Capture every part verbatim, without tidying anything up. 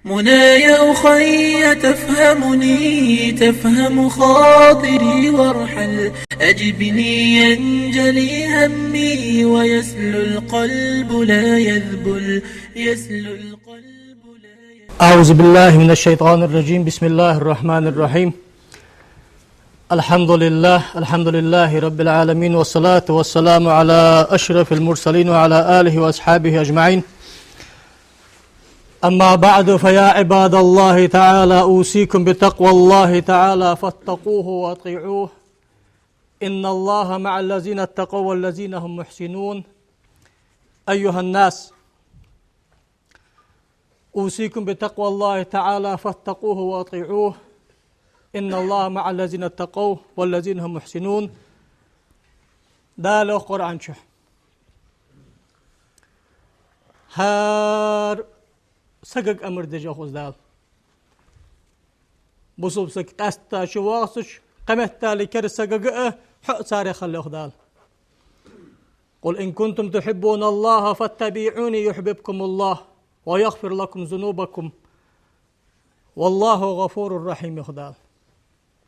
منايا أخي تفهمني، تفهم خاطري وارحل، أجبني ينجلي همي ويسلو القلب لا يذبل، يسلو القلب لا يذبل. أعوذ بالله من الشيطان الرجيم. بسم الله الرحمن الرحيم. الحمد لله، الحمد لله رب العالمين، والصلاة والسلام على أشرف المرسلين وعلى آله وأصحابه أجمعين. أما بعد، فيا عباد الله تعالى، أوصيكم بتقوى الله تعالى فاتقوه وأطيعوه. إن الله مع الذين اتقوا والذين هم محسنون. أيها الناس، أوصيكم بتقوى الله تعالى فاتقوه وأطيعوه. إن الله مع الذين اتقوا والذين هم محسنون. Дала йоах Къуръан чу: хӀара сагага амар деш, йоах Дала. Бусалба саг къаьстта чувоагӀача, кхыметтел керста сагага а, хьо а царех хила, йоах Дала. قل إن كنتم تحبون الله فاتبعوني يحببكم الله ويغفر لكم ذنوبكم والله غفور رحيم, йоах Дала.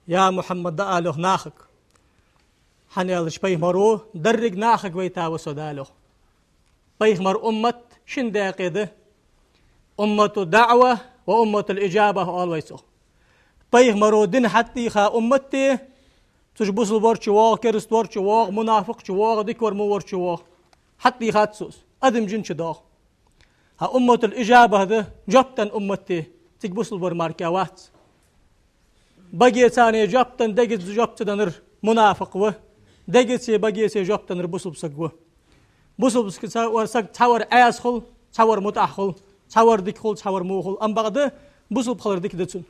Я Мухьаммад, дӀаала, йоах, нахага. ХӀана аьлча пайхамаро деррига нахага вайта ва со, Дала йоах. Пайхамара уммат шин даькъе да: уммату даӀва ва умматул иджаба оал вай цох. Пайхамаро дина хьатӀадийха уммат да, цу чу бусалба вар чувоагӀа, керста вар чувоагӀа, мунафикъ чувоагӀа, дика вар, во вар чувоагӀа, хьатӀадийхад цо из, адам-жин чудоагӀа. ХӀаьта умматул иджаба да, жоп денна уммат да, цига бусалба вар мара вац. Багеца жоп денна, дегаца жоп ца деннар мунафикъ ва, дегаца, багеца жоп деннар бусалба саг ва. Бусалба саг цхьа вар, саг цхьа вар Ӏаьса хул, цхьа вар мутӀахьа хул, цхьа вар дика хул, цхьа вар во хул, амма бакъда бусалба хилар дика да цунна.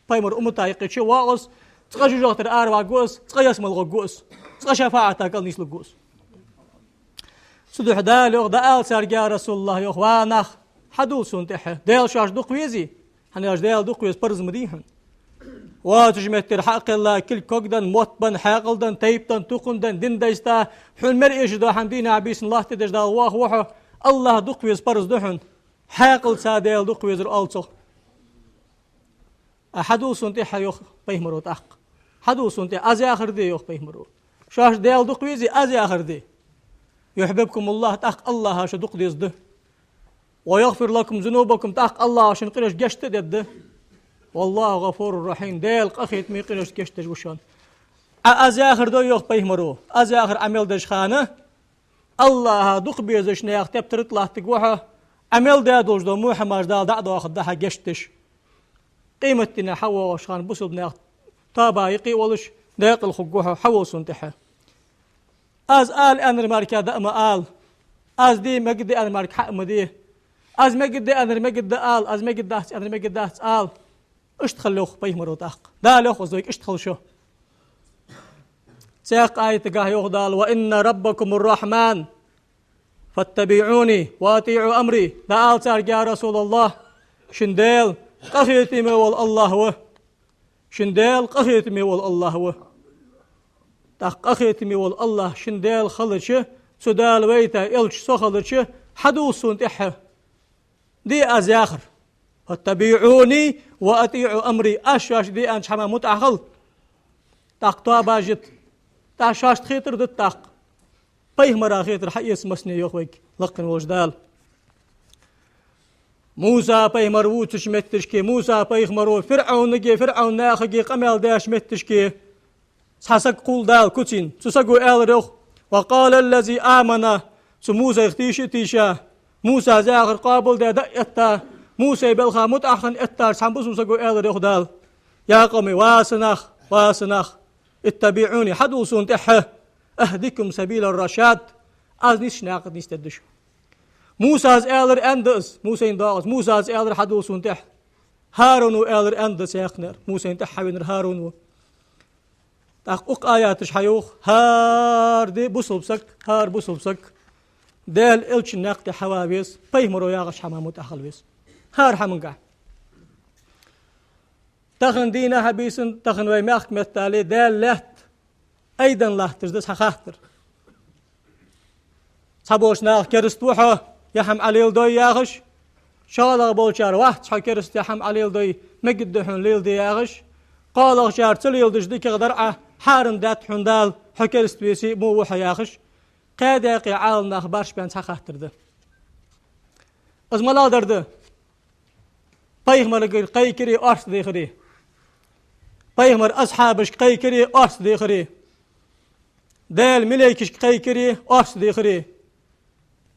Пайхамара уммата юкъе чувоагӀа из, цкъа жожагӀатера араваргва из, цкъа ялсмала гӀоргва из, цкъа шафаӀата кӀал нийслургва из. Цудухьа Дала йоах, дӀаала царга: я РасулаллахӀ, йоах, ва нах, хьадувла сона тӀехьа, Даьла шоаш дукха везий? ХӀана аьлча Даьла дукха веза парз ма дий хьона. Воацача меттера хьа а кхелла, кулг ког денна, мотт бенна, хьаькъал денна, тайпа денна, тукхам денна, дин дайста, хьона мара эшаш дола хӀама дийнахьа-бийсанна лоаттадеш Дала воаха ва хьо, АллахӀ дукха веза парз да хьона. Хьаькъалца Даьла дукха везар оал цох. А хьадувла сона тӀехьа, йоах пайхамаро тӀаккха. Хьадувла сона тӀехьа, аз яхар де, йоах пайхамаро. Шоаш Даьла дукха везий, аз яхар де. يحببكم الله, тӀаккха АллахӀа шо дукха деза да. ويغفر لكم ذنوبكم, тӀаккха АллахӀа шун къиношта гешт а дергда. والله غفور رحيم, Даьла къахетаме, къиношта гешт деш ва шоана. Ӏа аз яхар дой, йоах пайхамаро. Аз яхар Ӏа мел деча хана, АллахӀа дукха безача наьха тептара тӀа латтаргва хьо, Ӏа мел даь долаш дола во хӀамаш Дала дӀа а доахаргда хьа гешт деш. Къематдийнахьа хьавоагӀача хана бусалба наьха тоба юкъе а волаш, декъала хургва хьо, хьавувла сона тӀехьа. Аз ала аьннар мара даа ма ала. Аз де мегаргда аьннар мара хьа а ма де. Аз мегаргда аьннар мегаргда ала, аз мегаргдац аьннар мегаргдац ала. Иштта хила, йоах пайхамаро тӀаккха. Дала йоах из вайга: иштта хила шо. Цхьаькха аятагахьа йоах Дала: وإن ربكم الرحمن فاتبعوني وأطيعوا أمري. ДӀаала царга: я РасулаллахӀ, шун Даьла къахетаме вола АллахӀ ва. Шун Даьла къахетаме вола АллахӀ ва. ТӀаккха къахетаме вола АллахӀ шун Даьла хилча, цу Дала вайта элча со хилча, хьадувла сона тӀехьа. Де аз яхар. فاتبعوني وأطيعوا أمري. Аз шоашта де аьннача хӀаман мутӀахьа хила. ТӀаккха тоба йита. ТӀаккха шоашта хетар дита тӀаккха. Пайхамара хетар хьаэца массане, йоах вайга лакхе волча Дала. Муса пайхамар вувцача метташка, Муса пайхамаро ФирӀавнага, ФирӀавна нахага къамаьл деча метташка, цхьа саг кхувл Дала куцийна. Цу саго аьлар, йоах: وقال الذي آمن. Цу Мусайх тийша а тийша, Мусас яхар къоабалдаь дӀа а этта, Мусай белха мутӀахьа хинна эттача цхьан бусалба саго аьлар, йоах Дала: يا قوم, ва са нах, ва са нах, اتبعوني, хьадувла сона тӀехьа, أهدكم سبيل الرشاد, аз нийсача наькъа тӀа нийсдергда шо. Мусас аьлар аьннад из, Мусайна доагӀа из, Мусас аьлар: хьадувла сона тӀехьа. ХӀаруно аьлар аьннад из, яхнер, Мусайна тӀехьа хьавенар ХӀаруно. ТӀаккха укх аяташа хьайоах: хӀара ди бусалба саг, хӀара бусалба саг Даьла элчан наькъа тӀа хьава веза, пайхамаро яхача хӀаман мутӀахьа хила веза. ХӀара хӀамангахьа. Тахан дийнахьа-бийсанна, тахан вай мехка меттел Даьла лаьтта айденна латташ да цхьа хаттар. Цхьаболча наха керста ва хьо, е хӀама Ӏалел дой яхаш, ШоллагӀа болчар: «ВаӀ, хьо кераста хӀама Ӏа леладой, мегаргда хьона леладе», яхаш, кхоалагӀчар: «Ца леладеш дикагӀа дар Ӏа, хьарам даьд хьона Дала, хьо кераста веце а, мо ва хьо», яхаш. Кхаь даькъе Ӏаламнаха башха баьнна цхьа хаттар да. Из малагӀа дар да? Пайхамарагара кхайкари орц дехари. Пайхамара асхьабашка кхайкари орц дехари. Даьла малейкашка кхайкари орц дехари.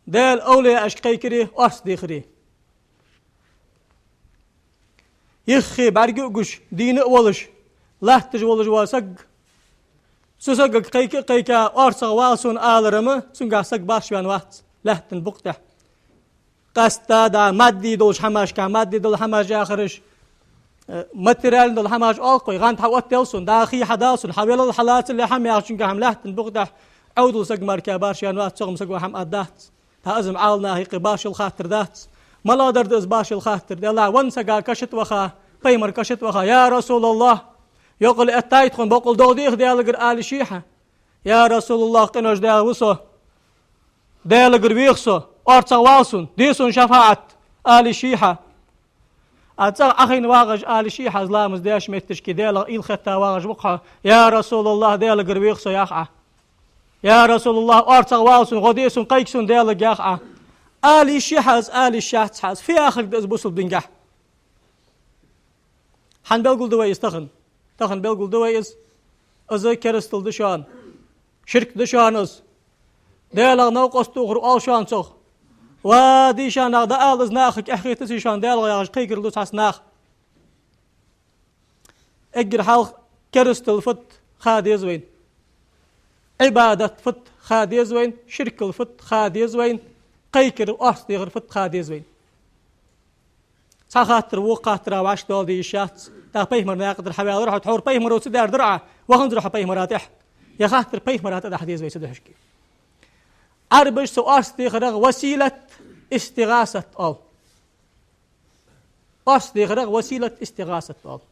Даьла овлияашка кхайкари орц дехари. Юххе бӀарга а гуш, дийна а волаш, латташ волаш вола саг, цу сагага кхайка а кхайка, орцагӀа вала сона аларах, цунгахь саг башха ваьнна вац лаьттан букъа тӀа. Къаьстта да мадди долча хӀамашка, мадди дола хӀамаш яхараш, э, материальни дола хӀамаш оал-кх вай, гӀанд хьаоттаяьлча сона, дӀахий хьадаллалца сона, хьавелал хьалацале хӀама яхачунгахь-м лаьттан букъа тӀа Ӏовдала саг мара башха ваьнна вац, цох-м саго хӀама аргдац. ТӀаккха из-м Ӏаламнаха юкъе башха йола хаттар дац. МалагӀа дар да из башха йола хаттар? Делахь венна сага каша тӀа ваха, пайхамара каша тӀа ваха: «Я РасулаллахӀ, йокъал эттай тхона, бокъал догӀа деха Даьлагара», — ала йиш йий хьа? «Я РасулаллахӀ, къинош Даьла, ва со, Даьлагара веха со, орцагӀа вала сона, де сона шафаӀат», — ала йиш йий хьа? А цӀагӀа Ӏохайна вагӀаш ала йиш йий хьа, из ламаз деш моттигашка, Даьлах уйла хетта вагӀаш ва-кх хьо: «Я РасулаллахӀ, Даьлагара веха со», — яхий Ӏа? «Я РасулаллахӀ, орцагӀа вала сона, гӀо де сона, кхайка сона Даьлага», — яхий Ӏа? Ала йиш йий хьа из, ала йиш яц хьа из. Фу яхилга да из бусалба дингахь? ХӀана белгалду вай из тахан? Тахан белгалду вай из. Из керастал да шоана. Ширк да шоана из. Даьлах новкъост тохар оал шоана цох. Ва дийша нах, дӀаала из нахага, эхь хетаций шоана Даьлах яхаш кхайкарал ду цхьацца наха. Эггара хьалха керастал фуд ха деза вайна. Ӏибадат фуд ха деза вайна, ширкал фуд ха деза вайна, кхайкар, орц дехар фуд ха деза вайна. Цхьа хаттар вокха хаттара вӀаштӀехьадала йиш яц. ТӀаккха пайхамара наькъа тӀара хьаваьлар хьо, тхьовра пайхамаро ца даьр дар Ӏа, ваханзар хьо пайхамара тӀехьа. Ер хаттар пайхамара тӀа дахьа деза вай ца духьашка. Ӏарбаша цу орц дехарах василат истигӀасат оал. Орц дехарах василат истигӀасат оал.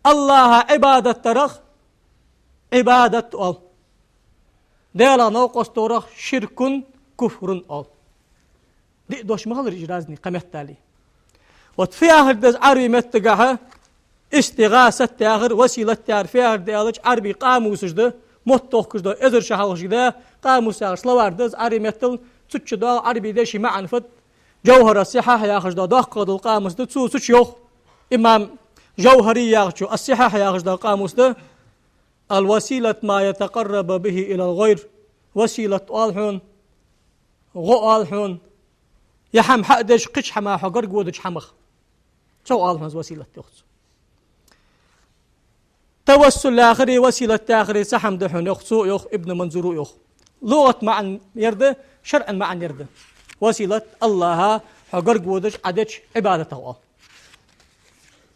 АллахӀа Ӏибадат дарах Ӏибадат оал. Даьлах новкъост тохарах ширкун, куфрун оал. Диъ дош ма хилара уж разный кхаметтали. Вот фу яхилга да из Ӏарбий меттагахьа истигӀасат яхар, василат яхар, фу яхилга да аьлча, Ӏарбий къамусаш да, мотт тохкаш да, эзар шу хьалхашка да, къамус яхаш словарь да из Ӏарбий меттала, цу чу доагӀа Ӏарбий дешай маӀан фуд. ДжавхӀар ас-Сихьахь яхаш да, доккхагӀа дола къамус да, цо цу чу йоах. Имам ДжавхӀари яхачо, ас-Сихьахь яхаш да къамус да: «الوسيلة ما يتقرب به إلى الغير». Василат оал хьона, гӀо оал хьона, ер хӀама хьа а деш, кхыча хӀамах хьо гарга водача хӀамах. Цох оал хьона из василат, йоах цо. Тавассул яхари василат яхари цхьа хӀама да хьона, йоах цо, йоах Ибн Манзуро, йоах. ЛугӀата маӀан ер да, шарӀан маӀан ер да. Василат АллахӀа хьо гарга водаш Ӏа деча Ӏибадатах оал.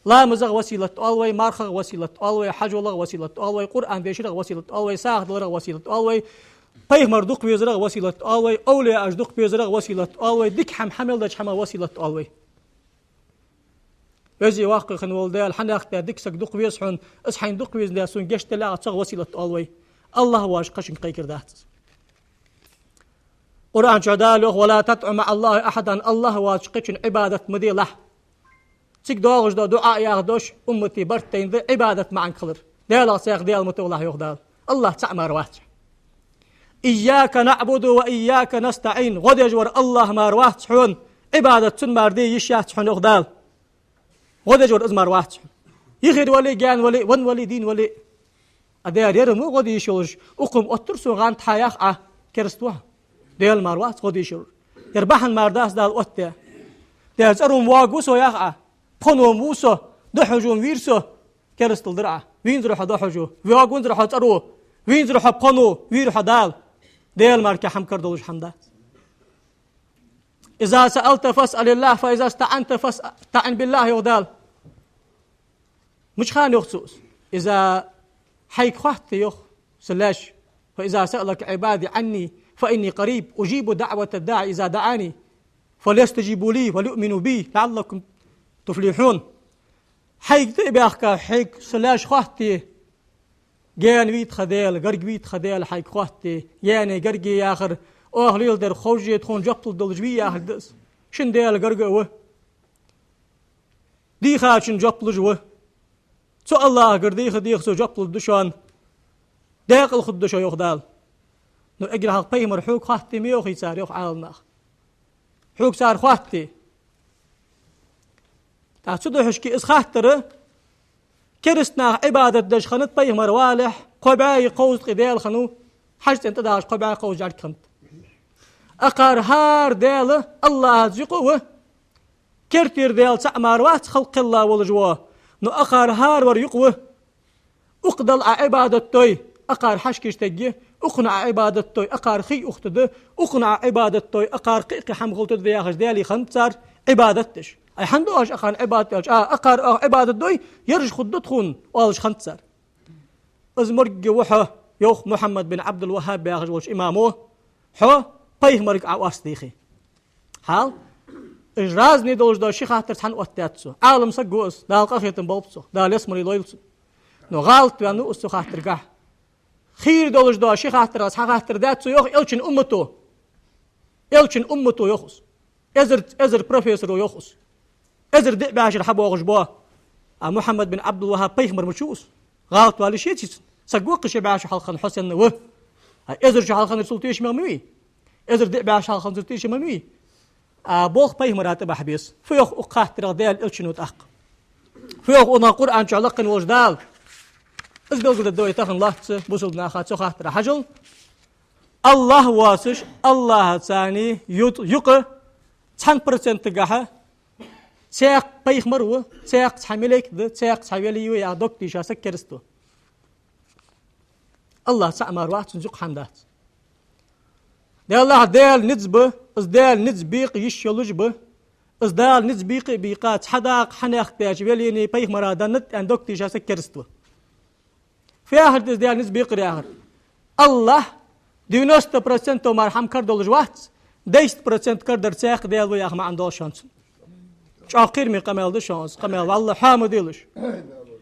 Ламазах василат оал вай, мархах василат оал вай, хьажолах василат оал вай, Къуръан дешарах василат оал вай, сагӀа даларах василат оал вай, пайхамар дукха везарах василат оал вай, овлияаш дукха безарах василат оал вай, дика хӀама, хьа мел деча хӀамах василат оал вай. Веза-воккха хинна вола Даьла, хьанехк тӀа дика саг дукха веза хьона, из хьайна дукха веза Даьла, сона гешт делахь, цох василат оал вай. АллахӀ воацача кхычунга кхайкар дац из. Къуръан чу Дала йоах: «ولا تدع مع الله أحدا», АллахӀ воацача кхычун Ӏибадат ма делахь. Цига доагӀаш да дуӀа яха дош, уммата барт тайна да, Ӏибадат маӀанга хилар. Даьлах цхьаькха Даьла ма товлахь, йоах Дала. АллахӀ цаӀ мара вац. «إياك نعبد وإياك نستعين», гӀо деш вар АллахӀ мара вац хьона, Ӏибадат цунна мара де йиш яц хьона, йоах Дала. ГӀо деш вар из мара вац хьона. Йихир вале, гаьна вале, венна вале, дийна вале. А дера, ер мо гӀо де йиш йолаш, укхум оттар сона гӀанд хьа, яхий Ӏа, кераста ва хьо. Даьла мара вац гӀо де йиш йолаш. Ер бахьан мара дац Дала оттадаь. Дера, цӀеро-м воагаву со, яхий Ӏа. Пхено-м ву со, духьажо-м вийр со. Керастал дар Ӏа. Вийнзар хьо духьажо, воагавинзар хьо цӀеро, вийнзар хьо пхено, вийр хьо Дала. Даьла мара кхы хӀама кара долаш хӀама дац. «إذا سألت فاسأل الله، فإذا استعنت فاستعن بالله», йоах Дала. Мича хана йоах цо из? Иза хьайга хоатте, йоах, са лаьш. «فإذا سألك عبادي عني فإني قريب أجيب دعوة الداع إذا دعاني فليستجيبوا لي وليؤمنوا بي لعلهم يفلحون». Хьайга тӀа а баьхка, хьайга са лаьш хоатте, гаьна вий тха Даьла, гарга вий тха Даьла хьайга хоатте, гаьнеи гаргеи яхар, оаха леладер ховш а тхона жоп лургдолаш вий яхилга да из. шун Даьла гарга а ва, дийхачун жоп луш а ва. Цу АллахӀагара дийха-дийха цо жоп лургда шоана, декъала хургда шо, йоах Дала. Но эггара хьалха пайхамара хьога хоаттий ма йоахий цар, йоах Ӏаламнаха. Хьога цар хоаттий? ТӀаккха цудухьа шоашка из хаттар, кераста наха Ӏибадат деш хиннад пайхамар валехь, кхо бӀаьи кховзткъеи даьла хиннав, хьажцӀен тӀадахаш кхо бӀаьи кховзткъа жӀарг хиннад. Акхар хӀара даьла АллахӀаца юкъе а ва, кертера даьла цаӀ мара вац халкъ кхелла волаш вола, но акхар хӀара вар юкъе ва. Укх Далла Ӏа Ӏибадат дой, акхар хьашкаш тегге, укхунна Ӏа Ӏибадат дой, акхар хий ухтаде, укхунна Ӏа Ӏибадат дой, акхар кхы-кхы хӀама хулийтаргда яхаш, Даьлага хиннад цар Ӏибадат деш. Ай, хӀана ду оаш акхарна Ӏибадат аьлча? А, акхар оаха Ӏибадат дой, ераш хургда тхона, оалаш хиннад цар. Из моргге ва хьо, йоах Мухьаммад бин Ӏабдул-ВаххӀаб яхаш волча имамо, хьо пайхамарга Ӏа орц дийхе. Хьал, уж разный долаш дола ши хаттар цхьана оттадаьд цо. Ӏалам саг ва из, Дала къахетам болба цох, Дала ялсмале лойла цун. Но гӀалат ваьннав из цу хаттаргахьа. Хийра долаш дола ши хаттарах цхьа хаттар даьд цо, йоах, Элчан уммато. Элчан уммато, йоах из. Эзар, эзар профессоро, йоах из. Эзар диъ бӀаь шера хьабоагӀаш бола. А Мухьаммад бин Ӏабдул-ВаххӀаб пайхамар ма ва из. ГӀалат вале шеца цун. Саг ва кхы ши бӀаь шу хьалха хинна хьо санна ва. А эзар шу хьалха хиннар цул тешам ма вий. Эзар диъ бӀаь шу хьалха хиннар цул тешам ма вий. А болх пайхамара тӀабахьа беза. Фу йоах укх хаттарах Даьла Элчано тӀаккха? Фу йоах укхунах Къуръан чу лакхвенна волаш Дала? Из белгалдергда вай тахан лоацца бусалба наха цу хаттара хьажол. АллахӀ воацаш, АллахӀаца цхьана ю-, юкъе цхьан процентагахьа цхьаькха пайхамар ва, цхьаькха цхьа малейк да, цхьаькха цхьа вели ва яха дог тийша саг кераста ва. АллахӀ цаӀ мара вац, цунца юкъе хӀама дац. Даьллахь, Даьла низ ба, из Даьла низ бекъа йиш йолаш ба, из Дала низ бекъа а бийкъа, цхьа дакъа хьанехк деча велийна пайхамара деннад аьнна дог тийша саг кераста ва. Фу яхар да из Даьла низ бекъар яхар? АллахӀ девяносто процентов мара хӀама кара долаш вац, десять процент карадар цхьаькха Даьла ва яха маӀан долаш шоана цун. ЧӀоагӀа кхераме къамаьл да шоана из, къамаьл вӀалла хьоа ма делаш.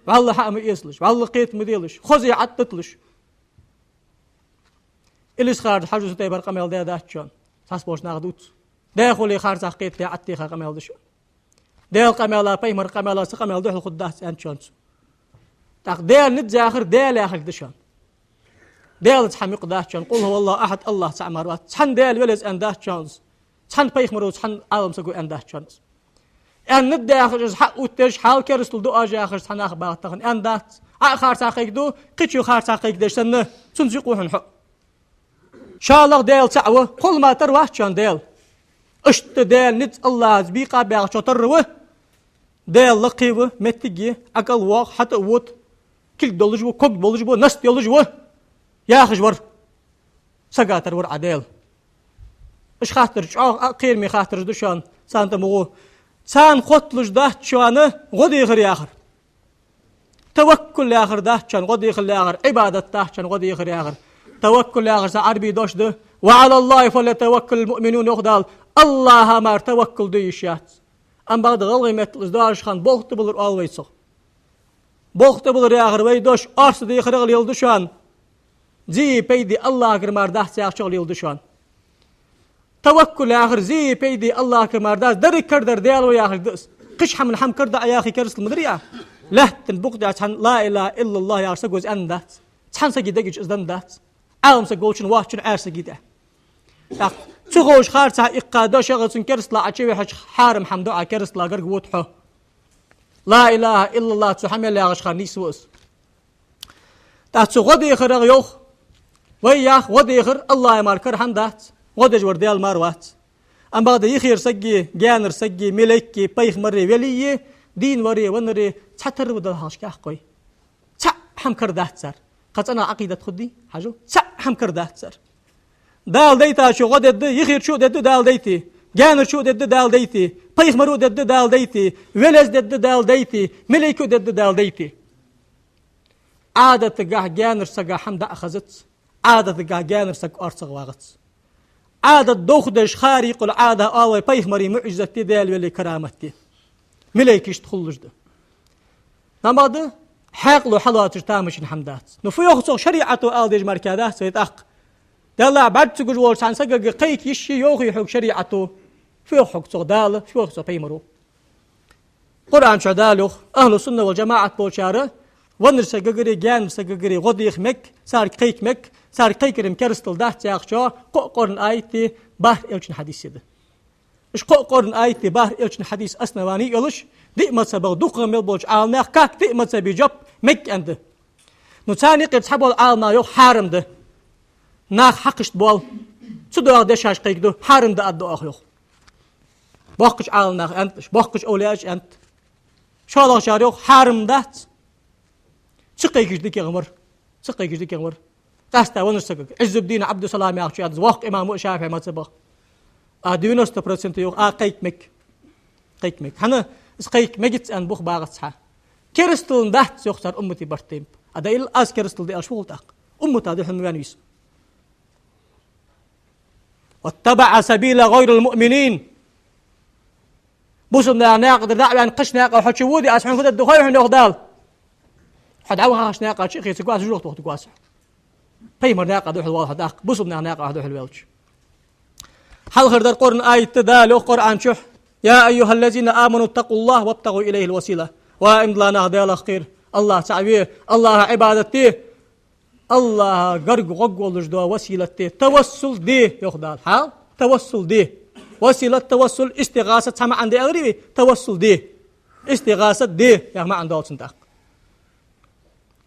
ВӀалла хьа ма эцалаш, вӀалла кхета ма делаш, хоза Ӏаттаталаш. Илисха-Юртара Хьажа Сутайпара къамаьл даь дац шоана, цхьаболча наха дувц. Даьхуле харцахьа кхетаде Ӏаттиха къамаьл да шоана. Даьла къамаьла, пайхамара къамаьла, са къамаьла духьал хургдац аьннад шоана цо. ТӀаккха Даьла низ яхар Даьла яхилга да шоана. Даьлаца хӀама юкъе дац шоана, قل هو الله أحد, АллахӀ цаӀ мара вац. Цхьан Даьла велеза аьнна дац шоана из. Цхьан пайхамаро, цхьан Ӏалам саго аьнна дац шоана из. Аьннад яхаш, из хьаоттаеш, хьал керастал ду оаш яхаш, цхьа нах бахтахан аьнна дац. Ӏа харцахьа кхайкаду, кхычо харцахьа кхайкадеш санна, цунца юкъе ва хьона хьо. ШоллагӀа, Даьла цаӀ ва, кхоллама тара вац шоана Даьла. Иштта Даьла низ АллахӀаца бийкъа баьгӀачоа тара ва. Даьла лакхе ва, моттиг я, Ӏа кӀал воагӀа, хьатӀа а вода, кулг долаш ва, ког болаш ва, наст йолаш ва, яхаш вар. Сага тара вар Ӏа Даьла. Уж хаттараш чӀоагӀа а кхераме хаттараш да шоана, царна тӀа ма гӀо. Царна хотталуш дац шоана гӀо дехар яхар. Таваккул яхар дац шоана гӀо дехар яхар, Ӏибадат дац шоана гӀо дехар яхар. Таваккул яхар са Ӏарбий дош да. وعلى الله فليتوكل المؤمنون, йоах Дала. АллахӀа мара таваккул де йиш яц. Амма бакъда гӀалгӀай меттала из доаржа хана болх тӀабиллар оал вай цох. Болх тӀабиллар яхар вай дош орца дехарах леладу шоана. Зе а пайда а АллахӀагара мара дац яхачох леладу шоана. Таваккул яхар зе а пайда а АллахӀагара мара дац, деррига карадар Даьла ва яхилга да из. Кхыча хӀаман хӀама карадоа яхе керастал ма дарий Ӏа. Лаьттан букъа тӀа цхьан لا إله إلا الله яхача саго из аьнна дац. Цхьан сага дега чу из денна дац. Ӏалам саг волчун, воацачун, Ӏаьржа сага тӀа. ТӀаккха цу ховш харцахьа иккха дош яха цун керастала Ӏа чувихьача хьарам хӀама ду Ӏа, керастала гарга вода хьо. لا إله إلا الله цу хьа мел ягӀаш хана нийсва из. ТӀаккха цу гӀо дехарах йоах, вай йоах, гӀо дехар АллахӀа мара кара хӀама дац, гӀо деш вар Даьла мара вац. Амма бакъда йихера саги, гаьнара саги, малейки, пайхамари, велийи, дийна вари, ванари цхьатарра ва Далла хьалхашка яхаш вай. ЦаӀ хӀама кара дац цар. Кхы цӀенагӀа Ӏакъидат хургдий, хьажал? ЦаӀ хӀама кара дац цар. Дала дайтачо гӀо дергда, йихерчо а дергда Дала дайте, гаьнарчо а дергда Дала дайте, пайхамаро а дергда Дала дайте, велеза дергда Дала дайте, малейко а дергда Дала дайте. Ӏадатагахьа гаьнарча сага хӀама даа хезац, Ӏадатагахьа гаьнарча саг орцагӀа вагӀац. Ӏадат дохадеш, خارق العادة оал вай пайхамарий муӀжизат я, Даьла велий карамат я. Малейкашта хулаш да. Амма да, хьаькъало хьалоацаш тамашийна хӀама дац. Ну, фу йоах цох шариӀато ала дезаш мара дац вай тӀаккха. Даьллахь, бӀарг ца гуш волча цхьан сагага кхайка йиш я, йоахий хьога шариӀато? Фу йоах хьога цох Дала, фу йоах цох пайхамаро? Къуръан чу Дала йоах, ахӀлу сунна вал жамаӀат болчар веннача сагагареи гаьнарча сагагареи гӀо деха мег, царга кхайка мег, царга кхайкар-м керастал дац яхача кхо Къуръан аятеи бархӀ элчан хьадиси да. Уж кхо Къуръан аятеи бархӀ элчан хьадиси основани йолаш, диъ мазхӀабах дукхагӀа мел болча Ӏаламнаха кхы диъ мазхӀаба жоп мег аьнна да. Ну, царна юкъера цхьабола Ӏаламнаха йоах хьарам да. Нах хьакхашта боал. Цу догӀа дешаш кхайкаду, хьарам да аргда оаха йоах. Боккхача Ӏаламнаха аьннад, боккхача овлияаша аьннад. ШоллагӀчар йоах хьарам дац. Ца кхайкаш дикагӀа вар. Ца кхайкаш дикагӀа вар. Къаьстта веннача сагага. Ӏиззуддин Ӏабдуссалам яхачо аьннад, воккха имам ва Шафиъ мазхӀабах. А девяносто процент йоах, а кхайка мег. Кхайка мег. ХӀана? Из кхайка мегац аьнна бух багӀац хьа. Керастал дац йоах цар уммата барт тайпа. А да ил аз керастал да аьлча фу хул тӀаккха? Уммата духьал ма ваьннавий из. واتبع سبيل غير المؤمنين. Бусалба наьха наькъа тӀара дӀа а ваьнна, кхыча наькъа хьо чу воде, аз хьона фу дергда хой хьона, йоах Дала. Хьо дӀавахача наькъа чу а хецаргвац, жожагӀате вохийтаргвац хьо. Пайхамара наькъа духьал воал хьо тӀаккха, бусалба наьха наькъа хьо духьал ваьлча. Хьалхардар Къуръан аят да, Дала йоах Къуръан чу: يا أيها الذين آمنوا اتقوا الله وابتغوا إليه الوسيلة. Ва иман дилла нах, Далах кхера, АллахӀ цаӀ ве, АллахӀа Ӏибадат де, АллахӀа гарга гӀоргволаш дола василат де, тавассул де, йоах Дала. Хьал? Тавассул де. Василат, тавассул, истигӀаса цхьа маӀан да аьларий вай? Тавассул де. ИстигӀаса де яха маӀан долаш да тӀаккха.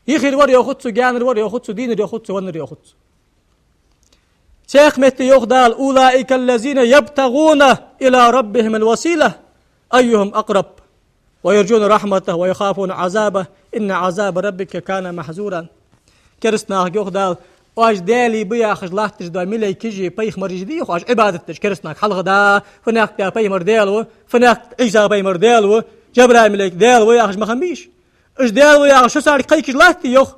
Йихир вар йоахац цо, гаьнар вар йоахац цо, дийнар йоахац цо, веннар йоахац цо. Цхьаькха метте йоах Дала: أولئك الذين يبتغون إلى ربهم الوسيلة أيهم أقرب ويرجون رحمته ويخافون عذابه إن عذاب ربك كان محذورا. Кераста нахага йоах Дала: оаш Даьлий ба яхаш латташ дола малайкаши пайхамараши дий йоах, оаш Ӏибадат деш кераста нах хьалха да, фу наькъа пайхамар Даьла ва, фу наькъа Ӏийса пайхамар Даьла ва, Жабраил малайк Даьла ва яхаш ма хиннабий уж. Уж Даьла ва яхаш шо царга кхайкаш латтий йоах?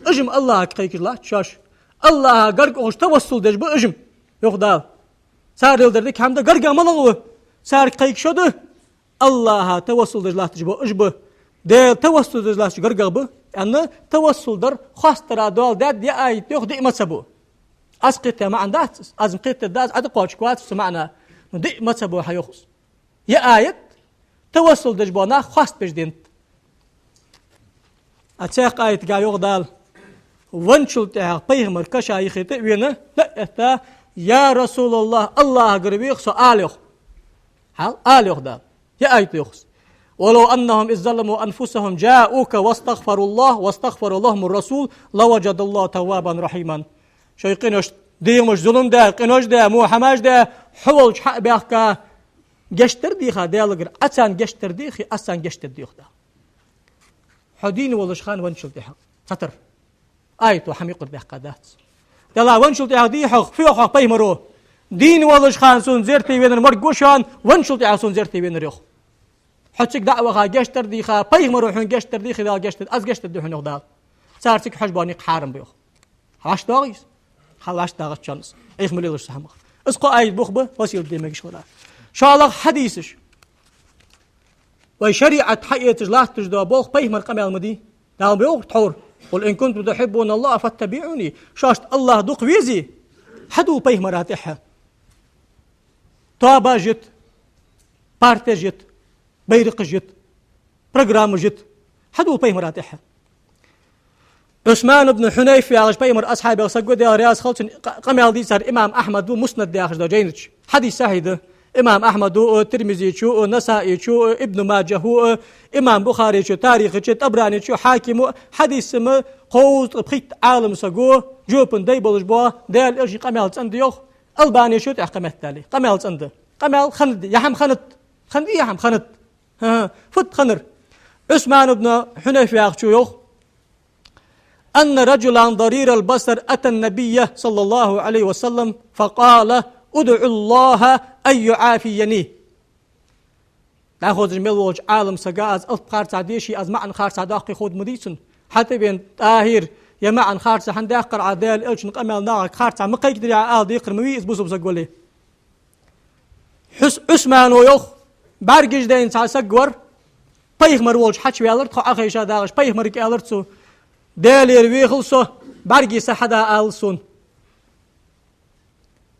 Уж-м АллахӀага кхайкаш латт шоаш. АллахӀа гарга ухаш тавассул деш ба уж-м, йоах Дала. Цар леладер дика хӀама да, гаргагӀа малагӀа ва? Царга кхайкаш шо да. АллахӀа тавассул деш латташ ба уж ба. Даьла тавассул деш латташ гаргагӀа ба аьнна, тавассул дар хоастадара доал даьд ер аят йоах диъ мазхӀабо. Аз кхетадаь маӀан дац из, аз-м кхетадергдац, Ӏа дӀакхоачаргвац цу маӀана. Ну, диъ мазхӀабо хьайоах из. Ер аят тавассул деш бола нах хоастабеш денад. А цхьаькха аятага йоах Дала: венначул тӀехьагӀа пайхамар каша йихийтта а вена, лаьтта: «Я РасулаллахӀ, АллахӀагара вех со», — ала йоах. Хьал, ала йоах Дала. Ер аят йоах из: «ولو أنهم إذ ظلموا أنفسهم جاءوك واستغفروا الله واستغفر لهم الرسول لوجدوا الله توابا رحيما». Шоай къинош, дегӀамаш зулам даь, къинош даь, во хӀамаш даь, хьо волча хьа а баьхка, гешт дар дийха Даьлагара, Ӏа царна гешт дар дийхе, аз царна гешт дергда йоах Дала. Хьо дийна волаш хана венначул тӀехьагӀа. Цхьатарра. Аято хӀама юкъера даьккха дац. Далла венначул тӀехьагӀа дий хьох, фу йоах хьох пайхамаро? Дийна волаш хана сона зерате венар морг ва шоана, венначул тӀехьагӀа сона зерате венар йоах. Хьо цига дӀа а ваха, гешт дар дийха, пайхамаро хьона гешт дар дийхе, Дала гешт дергда, аз гешт дергда хьона йоах Дала. Цар цига хьожа бола никъ хьарам ба йоах. ВӀашагӀдоагӀий из? Хьал вӀашагӀдоагӀац шоана из. Ӏайха ма лелаш цу хӀамах. Из кхо аят бух ба, василат де мегаш хилара. ШоллагӀа хьадисаш. Вай шариӀат хьаэцаш латташ дола болх пайхамара къамаьл ма дий. Дала ма йоах тхьовра: «قل إن كنتم تحبون الله فاتبعوني». Шоашта АллахӀ дукха везе, хьадувла пайхамара тӀехьа. Тоабаш йита, партеш йита, байракхаш йита, программаш йита. Хьадувла пайхамара тӀехьа. Ӏусман ибн Хьунайф яхаш пайхамара асхьабех саг ва, Даьла раьза хилва цунна, къа-, къамаьл дийцар имам Ахьмада Муснад яхаш долча жайна чу. Хьадис сахьихь да. Имам Ахьмада а, Тирмизечо а, Насаичо а, Ибн Маджахо а, имам Бухаречо Тарихача, ТӀабранечо, Хьакимо а, хьадис-м кховзткъа пхийтта Ӏалам саго жопан дай болаш бола, Даьла Элчан къамаьл цӀена да йоах, Албанечо тӀехьа къамаьл дале. Къамаьл цӀена да. Къамаьл хиннад, ер хӀама хиннад. Хиннадий ер хӀама? Хиннад. ХӀа, фуд хиннар? Ӏусман ибн Хьунайф яхачо йоах: «أن رجلا ضرير البصر أتى النبي صلى الله عليه وسلم فقال: ادع الله أن يعافيني». ДӀахозаш мел волча Ӏалам сага аз алап харцахьа деше, аз маӀан харцахьа доаккхе ховргда ма дий цунна. ХьатӀавена: «ТӀахӀир, ер маӀан харцахьа хӀана даьккхар Ӏа, Даьла Элчан къамаьл нахага харцахьа ма кхайкадирий Ӏа», — ала декхар ма вий из бусалба саг вале. Ӏус-, Ӏусмано йоах, бӀаргаш дайна цхьа саг вар, пайхамар волча хьачуваьлар, тхо Ӏохайша дагӀаш, пайхамарга аьлар цо: «Даьлагара вехал со, бӀаргий са хьада ала сона».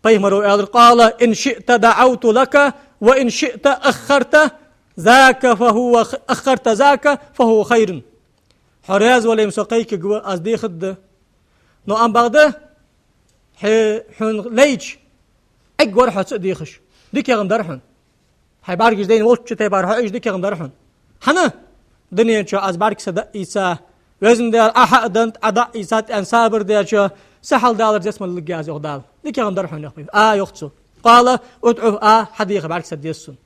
Пайхамаро аьлар: «قال: إن شئت دعوت لك وإن شئت أخرت ذاك فهو خ-، أخرت ذاك فهو خير. Хьо раьза вале-м со кхайкаргва, аз дехаргда. Но ам бакъда, хье-, хьона лайча, эггара хьо ца а дехаш, дикагӀа дар хьона. Хьай бӀаргаш дайна волча тайпара хьо Ӏеш дикагӀа дар хьона. ХӀана? Дунен чу аз бӀарг са даь ийца, Везан Даьла, Ӏа хьа а денна, Ӏа даь ийца, тӀен сабар деча, са хьалдалар зес ма лилга аз, йоах Дала. ДикагӀа дар хьона, йоах пайхамара. А, йоах цо. قال ادعه, а, хьадеха, бӀарг са деза сона.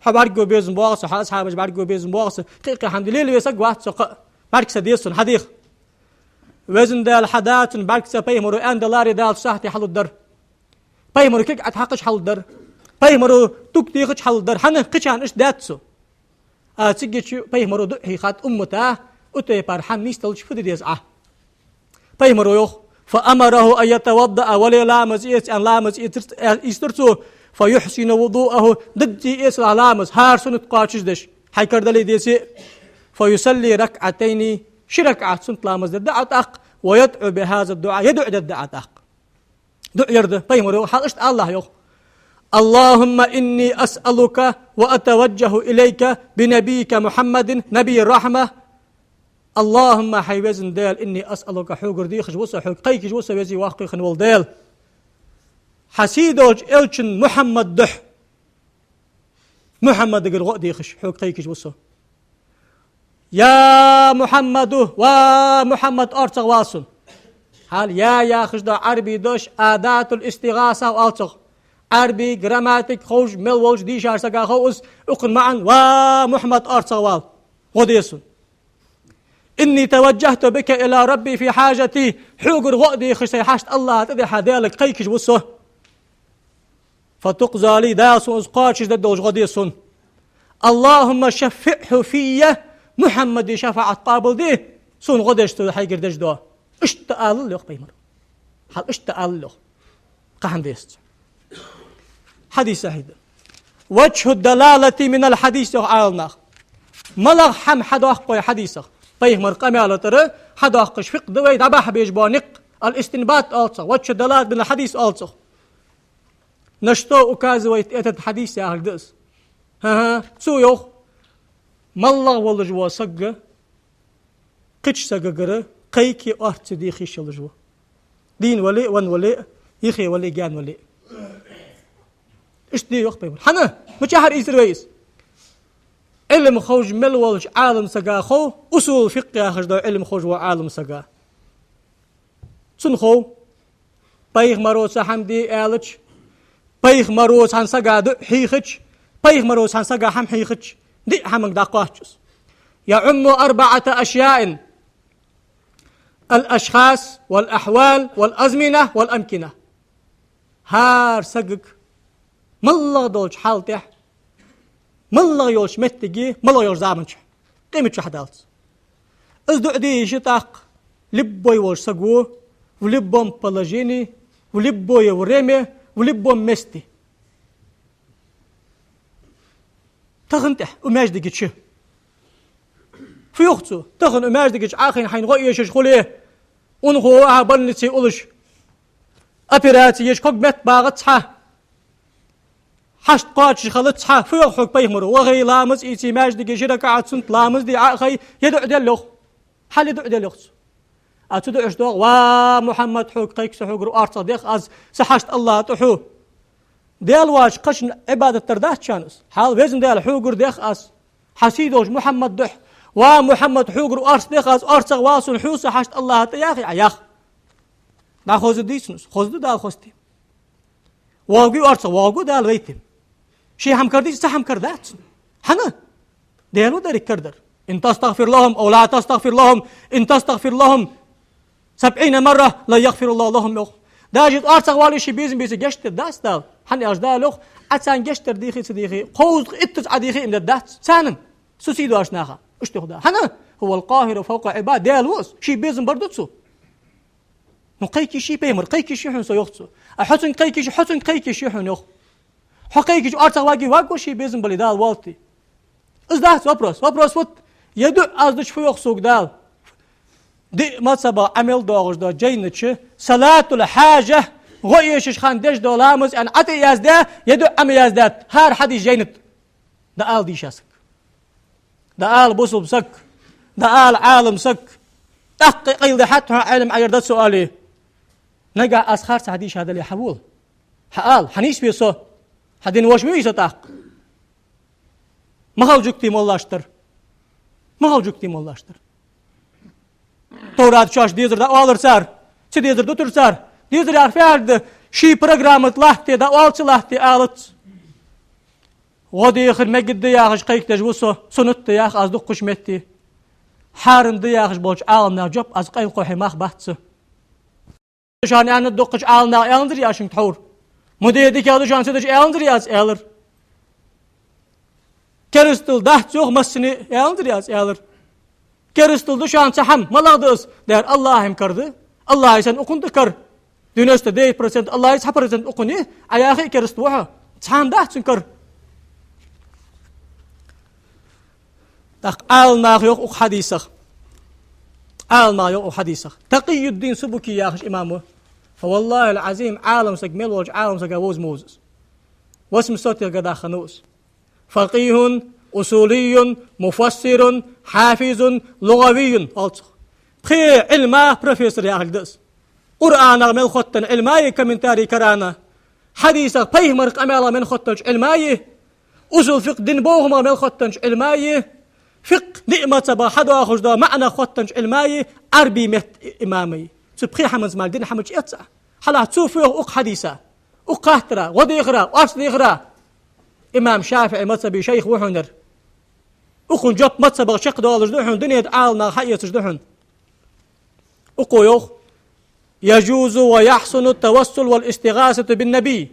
Хьо бӀаргаго безам боагӀа со, хьа асхьабаш бӀаргаго безам боагӀа со, кхы а кхы хӀама де лелаве саг вац со, кхы а. БӀарг са деза сона, хьадеха. Везан Даьла, хьа да цун бӀарг са, пайхамаро аьнна даларе, Дала цу сахьате хьалургдар. Пайхамаро кулг ӀотӀахьокхаш хьалургдар. Пайхамаро туг техача хьалургдар. ХӀана? Кхычарна иштта даьд цо. А, цигача пайхамаро дуӀа хьийхад уммата, укх тайпара хӀама нийсделча фу де деза Ӏа. Пайхамаро йоах: فأمره أن يتوضأ, вале ламаз эца, аьнна, ламаз эцар-, э, эцар цо, فيحسن وضوءه, дадди эцалахь ламаз, хӀара суннат кхоачашдеш, хьай кара дале деце, فيصلي ركعتين, ши ракаӀат суннат ламаз дергда Ӏа тӀаккха, ويدعو بهذا الدعاء, ер дуӀа дергда Ӏа тӀаккха. ДуӀа ер да, пайхамаро йоах, хьал иштта алалахь, йоах: اللهم إني أسألك وأتوجه إليك بنبيك محمد نبي الرحمة. اللهم, хьай Везан Даьла, إني أسألك, хьогара дехаш ва со, хьога кхайкаш ва со, Веза-Воккха хинна вола Даьла, хьа сийдолча элчан Мухьаммада духьа. Мухьаммадагара гӀо а дехаш, хьога кхайкаш ва со. يا محمد, ва Мухьаммад, орцагӀвала сона. Хьал, я яхаш да Ӏарбий дош, أداة الاستغاثة оал цох. Ӏарбий грамматика ховш мел волча дийшача сага хов из, укхун маӀан: ва Мухьаммад, орцагӀвала, гӀо де сона. إني توجهت بك إلى ربي في حاجتي, хьогара гӀо а дехаш, сай хьашт АллахӀа тӀадихьа, Даьлага кхайкаш ва со. فتقضى لي, Дала сона из кхоачашдергдолаш гӀо де сона. اللهم شفعه في, Мухьаммада шафаӀат къоабалде, сона гӀо деш цо хьайгара деш дола. Иштта алал, йоах пайхамаро. Хьал иштта алал, йоах. Кхы хӀама дезац. Хьадис сахьихь да. وجه الدلالة من الحديث, йоах Ӏаламнаха. МалагӀа хӀама хьадоаккх вай хьадисах? Пайхамара къамаьла тӀара хьадоаккхаш фикъхӀ да вай дӀабахьа безаш бола никъ. الاستنباط оал цох, وجه الدلالة من الحديث оал цох. На что указывает этот хьадис яхар да из. ХӀа-хӀа, цо йоах, малагӀа волаш вола саг кхыча сагагара кхайке, орц дехаш йолаш ва. Дийна вале а, венна вале а, юхе вале а, гаьна вале а. Иштта де, йоах пайхамаро. ХӀана? Мичахьара ийцар вай из? Ӏилма ховш мел волча Ӏалам сага хов, усул фикъхӀ яхаш дола Ӏилма ховш вола Ӏалам сага. Цунна хов, пайхамаро цхьа хӀама де аьлча, пайхамаро цхьан сага дуӀа хьийхача, пайхамаро цхьан сага хӀама хьийхача, диъ хӀаманга дӀакхоач из. يعم أربعة أشياء: الأشخاص والأحوال والأزمنة والأمكنة. ХӀара сагага, малагӀа долча хьала тӀа, малагӀа йолча моттиге, малагӀа йолча заман чу, къемат чу хьадалац. Из дуӀа де йиш я тӀаккха любой волча саго, в любом положении, в любое время, в любом месте. Тахан тӀехьа укх маьждига чу. Фу йоах цо? Тахан укх маьждига чу Ӏохайна хьайна гӀо эшаш хуле, унахо ва Ӏа больнице уллаш, операци еш, ког метта багӀац хьа, хьашт кхоачаш хилац хьа, фу йоах хьога пайхамаро? Вахай, ламаз эций, маьждиге ши ракаӀат суннат ламаз де Ӏохай, ер дуӀа де, йоах. Хьал ер дуӀа де, йоах цо. А цу дуӀаш доагӀа: ва Мухьаммад, хьога кхайк со, хьогара орцагӀ дех аз, са хьашт АллахӀа тӀа хьу. Даьла воацача кхыча Ӏибадат дар дац шоана из? Хьал, Везан Даьла, хьогара дех аз, хьа сий долча Мухьаммада духьа. Ва Мухьаммад, хьогара орц дех аз, орцагӀвала сона, хьу са хьашт АллахӀа тӀа, яхий Ӏа? Ях. ДӀахоза дий цунна из? Хоза да, Дала хоза те. ВоагӀаргвий орцагӀ? ВоагӀаргва, Дала вайта. Ше хӀама кара дий, цун хӀама кара дац. ХӀана? Даьла ва деррига карадар. إن تستغفر لهم أو لا تستغفر لهم، إن تستغفر لهم سبعين مرة لن يغفر الله لهم, йоах. Даже орцагӀвале, ший безам беце гешт дергдац Дала. ХӀана аьлча Дала йоах: Ӏа царна гешт дар дийхе а ца дийхе, кховзткъа иттаза Ӏа дийхе а, им дергдац царна, са сий долча наха. Иштта йоах Дала. ХӀана? هو القاهر فوق عباده, Даьла ва из, ший безам бар да цо. Ну, кхайка йиш я пайхамарга, кхайка йиш я хьона со, йоах цо. А хьо цунга кхайка йиш я, хьо цунга кхайка йиш я хьона, йоах. Хьо кхайкача, орцагӀваргвий, варгва ший безам бале, Дала воаллийте. Из дац вопрос. Вопрос вот: ер дуӀа аз дича фу йоах сога Дала? Диъ мазхӀабах Ӏамал доагӀаш дола жайна чу صلاة الحاجة гӀо эшача хана деш дола ламаз аьнна Ӏа тӀа яздаь, е дуӀа Ӏа ма яздаьд, хӀара хьадис жайна тӀа. ДӀаала дийша саг. ДӀаала бусалба саг. ДӀаала Ӏалам саг. ТӀаккха къайладаьхьад хьона Ӏилма Ӏайра да цо аьле. Нагахь аз харцахьа дийша дале, хьавола. Хьаала, хьанийсве со. Хьа дин воша вий со тӀаккха. Махал жугтий моллаш дар. Махал жугтий моллаш дар. Товрат чош дезар дӀаоалар цар. Ца дезар дутар цар. Дезар яхар фу яхар да, ший программа тӀа латте, дӀаоал ца латте алац. ГӀо дехар мегаш да яхаш кхайкадеш ва со, суннат да ях аз дуккхача метте. Хьарам да яхаш болча Ӏаламнаха жоп аз къайлакхухье мах бац са. Шоана аьннад дуккхача Ӏаламнаха, аьннадар аз шуга тхьовра. Ма де дикагӀа да шоана ца деш, аьннадар аз, аьлар. Керастал дац йоах массане, аьннадар аз, аьлар. Керастал да шоана цхьа хӀама, малагӀа да из? Дера, АллахӀа-м кара да. АллахӀа санна укхунна да кара. Девяносто девять процент АллахӀа, цхьа процент укхунна я, Ӏа яхе а кераста ва хьо. Цхьа хӀама дац цун кара. ТӀаккха Ӏаламнаха йоах укх хьадисах. Ӏаламнаха йоах укх хьадисах. Такъийюддин Субуки яхаш имам ва. Фа валлахӀил-Ӏазим, Ӏалам саг мел волча Ӏалам сага вовза ма вовза из. Восемьсотых годах хиннав из. Факъихьун, усулийюн, муфассирун, хьафизун, лугӀавийюн оал цох. Пхе Ӏилмах профессор яхилга да из. Къуръанах мел хоттаденна Ӏилма я, комментарий карана. Хьадисах, пайхамара къамаьлах мел хоттаденнача Ӏилма я. Усул фикъхӀ, дин бовхамах мел хоттаденнача Ӏилма я. ФикъхӀ, ниӀ мазхӀабах хьадоахаш дола маӀанах хоттаденнача Ӏилма я. Ӏарбий метта имам я. Цу пхе хӀаманца мара дин хӀама чуэц Ӏа. Хьалха цо фу йоах укх хьадиса? Укх хаттара, гӀо дехара, орц дехара. Имам ШафиӀий мазхӀаба шайх ва хьона ер. Укхун жоп мазхӀабах чакхдоалаш да хьона, дунен тӀа Ӏаламнаха хьаэцаш да хьона. Укхо йоах: يجوز ويحسن التوسل والاستغاثة بالنبي.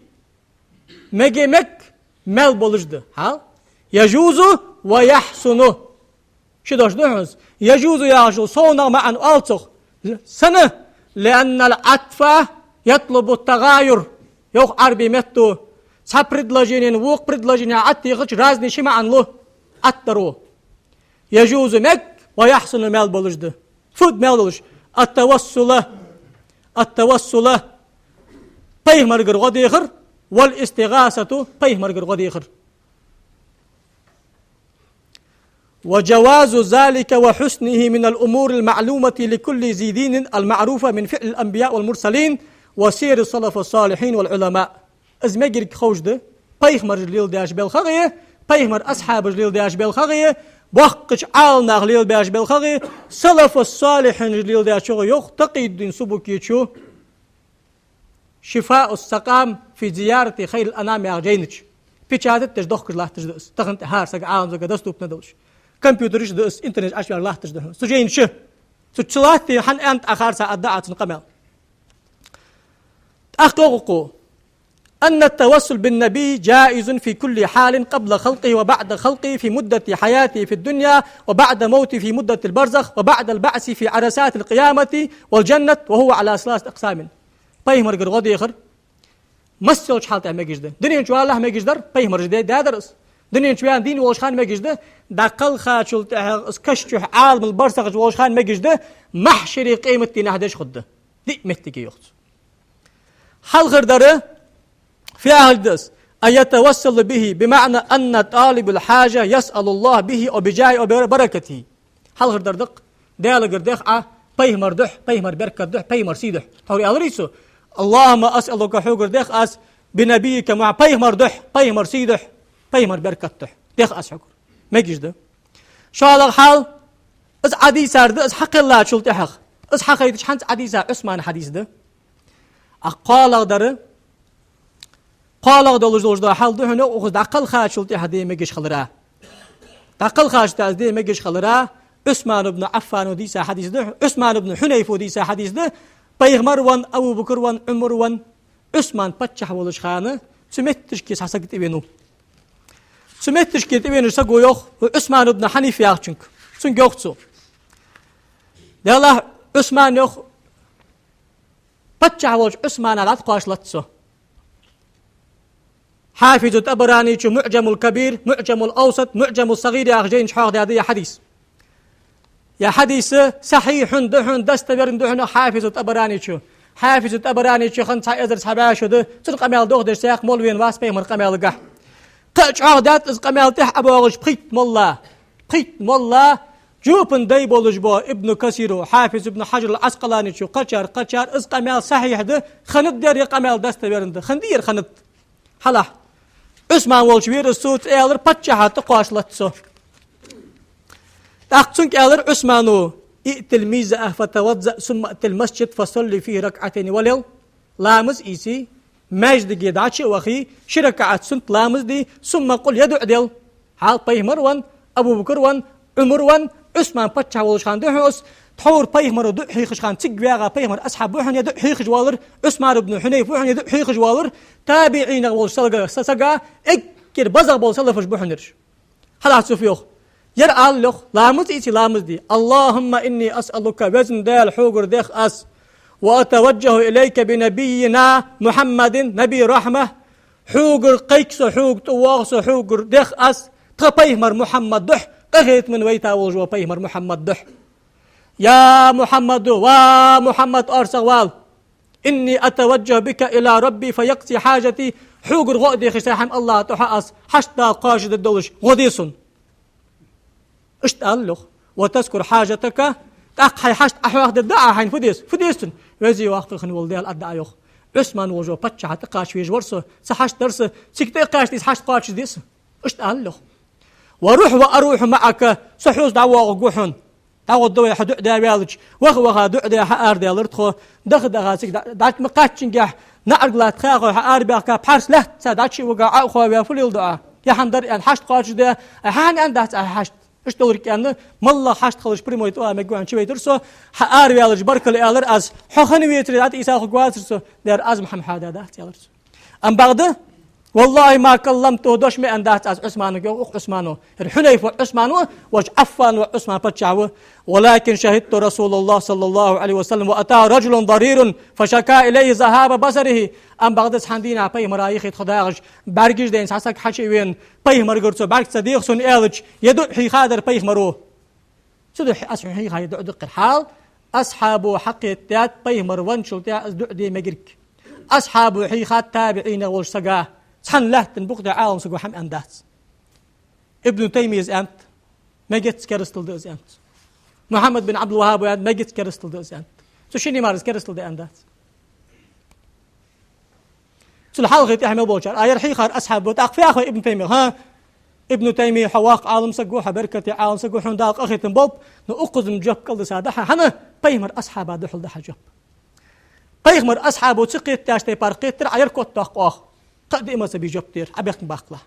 Меге мег, маьл болаш да. Хьал? يجوز ويحسن. Ши дош да хьона из. يجوز яхаш йола совнагӀа маӀан оал цох. Сенна? لأن العطف يطلب التغاير. Йоах Ӏарбий метто. Цхьа предложенена вокха предложене Ӏоттехача, разный ши маӀан лу Ӏоттаро. يجوز мег, ويحسن маьл болаш да. Фуд маьл болаш? التوسل. التوسل. Пайхамарагара гӀо дехар. والاستغاثة. Пайхамарагара гӀо дехар. وجواز ذلك وحسنه من الأمور المعلومة لكل ذي دين المعروفة من فعل الأنبياء والمرسلين وسير السلف الصالحين والعلماء. Из мегаш ховш да, пайхамараш леладеш белхагӀе, пайхамара асхьабаш леладеш белхагӀе, боккхача Ӏаламнаха лелабеш белхагӀе, салафу-салихьинаша леладеш чугӀе йоах Такъийюддин Субукечо. «Шифаъу-с-сакъам фи зиярати хайрил-анам» яхача жайна чу. Печатать деш дохкаш латташ да из. Тахан тӀа хӀара сага, Ӏалам сага доступно долаш. Компьютераш да из, интернет Ӏочувер латташ да хьона. Цу жайна чу. Цу чу латтий хьан аьнна тӀа харца адда Ӏа цун къамаьл. ТӀаккха йоах укхо: «أن التوسل بالنبي جائز في كل حال قبل خلقه وبعد خلقه في مدة حياته في الدنيا وبعد موته في مدة البرزخ وبعد البعث في عرصات القيامة والجنة وهو على ثلاثة أقسام». Пайхамарагара гӀо дехар масса йолча хьала тӀа мегаш да. Дунен чу валалехь мегаш дар, пайхамараш де-, даьдар из. Дунен чу ваьнна дийна волча хана мегаш да, дӀакхалхачул тӀехьагӀа из каша чу Ӏаламул барзахаш волча хана мегаш да, махьшаре къематдийнахьа деш хургда. Диъ моттиге йоах цо. Хьалхардар, фу яхилга да из: «أن يتوسل به بمعنى أن طالب الحاجة يسأل الله به أو بجاهه أو ببركته». Хьалхардар да-кх: Даьлагара дех Ӏа пайхамара духьа, пайхамара берката духьа, пайхамара сий духьа. Тхьовра аьлар цо: «اللهم أسألك», хьогара дех аз, «بنبيك محمد», пайхамара духьа, пайхамара сий духьа, пайхамара берката духьа дех аз хьогара. Мегаш да. ШоллагӀа хьал, из Ӏодийцар да, из хьакхеллачул тӀехьагӀа. Из хьахайтача хӀанз Ӏодийца Ӏусмана хьадис да. А кхоалагӀдар, кхоалагӀа долаш долаш да хьал да хьона, укхаза дӀакхалхачул тӀехьа де мегаш хилара. ДӀакхалхача тӀа из де мегаш хилара, Ӏусман ибн Ӏаффана дийца хьадис да, Ӏусман ибн Хьунайфа дийца хьадис да, пайхамар венна, Абу Бакр венна, Ӏумар венна, Ӏусман паччахь волча хана, цу метташка цхьа саг тӀавенав. Цу метташка тӀавенача саго йоах, Ӏусман ибн Хьаниф яхачунга, цунга йоах цо: «Делахь, Ӏусман, — йоах, — паччахь волча Ӏусмана дӀатӀакхоачалац со». Хьафизу ТӀабаранечо «МуӀжамул-Кабир», «МуӀжамул-Авсат», «МуӀжамус-СагӀир» яхача жайна чу хьоахадаьд ер хьадис. Ер хьадис сахьихьун да хьона, достоверный да хьона, Хьафизу ТӀабаранечо. Хьафиз ТӀабараничо хинна цхьа эзар цхьа бӀаь шу да, цун къамаьл дохадеш цхьа молла вена вац пайхамара къамаьлагахь. Кхы а чӀоагӀа дац из къамаьл тӀехьа а боагӀаш пхийтта молла. Пхийтта молла, жопан дай болаш бола Ибн Касиро, Хьафиз Ибн Хьаджар ал-Ӏаскъаланичо, кхычар, кхычар, из къамаьл сахьихь да, хиннад ер къамаьл, достоверно да, хиннад ер, хиннад. Хьалахь. Ӏусман волча вера из цо, цо аьлар, паччахьа тӀакхоачалац со. ТӀаккха цунга аьлар Ӏусмано: «ائت الميزأة فتوضأ ثم ائت المسجد فصل فيه ركعتين», валел, ламаз ийце, маьждиге дӀачу а вахе, ши ракаӀат суннат ламаз де, «ثم قل», е дуӀа дел. Хьал пайхамар венна, Абу Бакр венна, Ӏумар венна, Ӏусман паччахь волча хана да хьона из, тхьовра пайхамара дуӀа хьехаш хана цига вагӀа пайхамара асхьаб ва хьона е дуӀа хьехаш воаллар, Ӏусман ибн Хьунайф ва хьона е дуӀа хьехаш воаллар, табиӀинех волча сага, са-, сага, эггара базагӀа бола салафаш ба хьона ераш. Хьалахь цо фу йоах. Ер ала йоах, ламаз ийце ламаз де. «اللهم إني أسألك», везан Даьла, хьогара дех аз. «وأتوجه إليك بنبينا محمد نبي الرحمة». Хьогара кхайк со, хьога тӀавоагӀа со, хьогара дех аз, тха пайхамар Мухьаммад духьа, къахетамах вайта волаш вола пайхамар Мухьаммад духьа. «يا محمد», ва Мухьаммад, орцагӀвала. «إني أتوجه بك إلى ربي فيقضي حاجتي». Хьогара гӀо а дехаш, са хӀама АллахӀа тӀа хьо аз, хьашт Дала кхоачашдергдолаш гӀо де сона. Иштта ала йоах. «وتذكر حاجتك». ТӀаккха хьай хьашт Ӏохьоахадергда Ӏа хьайна, фу деза? Фу деза цунна? Веза-воккха хинна вола Даьла, аргда Ӏа, йоах. Ӏусман волаш вола паччахьа тӀакхача везаш вар со, са хьашт дар са, цига тӀакхачийта из хьашт кхоачашде са. Иштта ала йоах. «وروح وأروح معك», со хьоца дӀавоагӀаргва хьона. ДӀагӀоргда вай хьо дуӀа даь ваьлча, ваха-ваха дуӀа даь хьаарадаьлар тхо, даха-даха цига дӀа-, дӀа-, ма кхаччингехь, наӀарга латта хьаькхой хьаараваьхка, пхьарс лаьтта ца дӀачу а вига, Ӏа а ховш, фу леладу Ӏа? Е хӀама дар аьнна хьашт кхоачашде, Ӏа хӀана аьннадац Ӏа хьашт? Иштта долга аьнна, моллагӀа хьашт хилча прямой тӀа а мегаргва хьона, чу вайтар со, хьаараваьлча баркал аьлар аз, хьо хинна вецаре дӀатӀаийца хургвацар со, дера аз ма хӀама хьададац, аьлар цо. Амма бакъда, «والله ما كلمته», дош ма аьннадац аз Ӏусманага, йоах укх Ӏусмано. Ер Хьунайф воӀ Ӏусман ва, вож Ӏаффан воӀ Ӏусман паччахь ва. «ولكن شهدت رسول الله صلى الله عليه وسلم وأتاه رجل ضرير فشكا إليه ذهاب بصره». Амма бакъда цхьан дийнахьа пайхамара юхе тхо дагӀаш, бӀаргаш дайна цхьа саг хьачу а вена, пайхамарагара цо бӀарг ца дех сона аьлча, е дуӀа хьийхадар пайхамаро. Цудухьа аз хьона хьийха ер дуӀа да-кх ер. Хьал асхьабо хьакхетадаьд, пайхамар венначул тӀехьагӀа из дуӀа де мегарг. Асхьабо хьийхад табиӀинех волча сага, цхьан лаьттан букъа тӀа Ӏалам саго хӀама аьннадац. Ибн Таймийяс аьннад, мегац, керастал да из аьннад. Мухьаммад бин Ӏабдул-ВахӀхӀабо аьннад, мегац, керастал да из аьннад. Цу шинне мара из керастал да аьннадац. Цул хьалхе тӀехьа мел болчар, а, ер хьийхар асхьаб ва, тӀаккха фу яхар Ибн Таймийяс, хӀа? Ибн Таймийя, хьо воккха Ӏалам саг ва, хьо беркате Ӏалам саг ва, хьона Дала къахетам болба, но укхаза-м жоп кӀалдиса да хьа, хӀана? Пайхамара асхьаба духьал да хьа жоп. Пайхамара асхьабо ца кхетадеш тайпара кхетар, Ӏа ер котдоаккх оаха. Кхы а диъ мазхӀаба жоп дер, Ӏа бехк ма баккхалахь.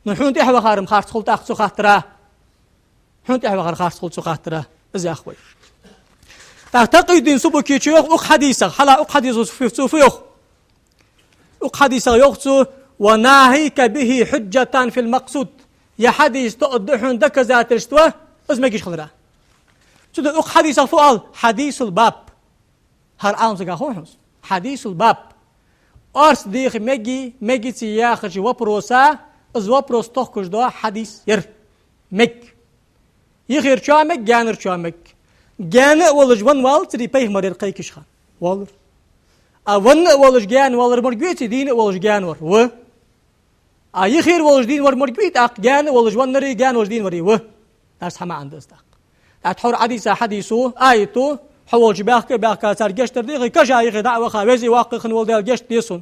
Но хьона тӀехьа вахар-м харц хул тӀаккха цу хаттара. Хьона тӀехьа вахар харц хул цу хаттара, из йоах вай. ТӀаккха Такъийддин Субукичо йоах укх хьадисах, хьалха укх хьадисо фу, цо фу йоах? Укх хьадисах йоах цо: «وناهيك به حجة في المقصود». Ер хьадис тоъаргда хьона доказательство, из мегаш хилара. Цудухьа укх хьадисах фу оал? حديث الباب. ХӀара Ӏалам сага хов хьона из? حديث الباب. Орц деха мегий, мегаций яхача вопроса, из вопрос тохкаш дола хьадис я ер. Мег. Юхера чоа мег, гаьнара чоа мег. Гаьна а волаш венна валацарий пайхамар ер кхайкача хана? Воаллар. А венна а волаш гаьна валар морг веций, дийна а волаш гаьна вар? Ва. А юхера волаш дийна вар морг вий тӀаккха, гаьна а волаш веннарий, гаьна волаш дийна варий? Ва. Дарс хьа маӀан да из тӀаккха. ТӀаккха тхьовра Ӏодийца хьадисо, аято, хьо волча баьхка а баьхка, царга гешт дар дехе, каша юхе дӀа а ваха, веза-воккха хинна вола Даьла гешт де сона.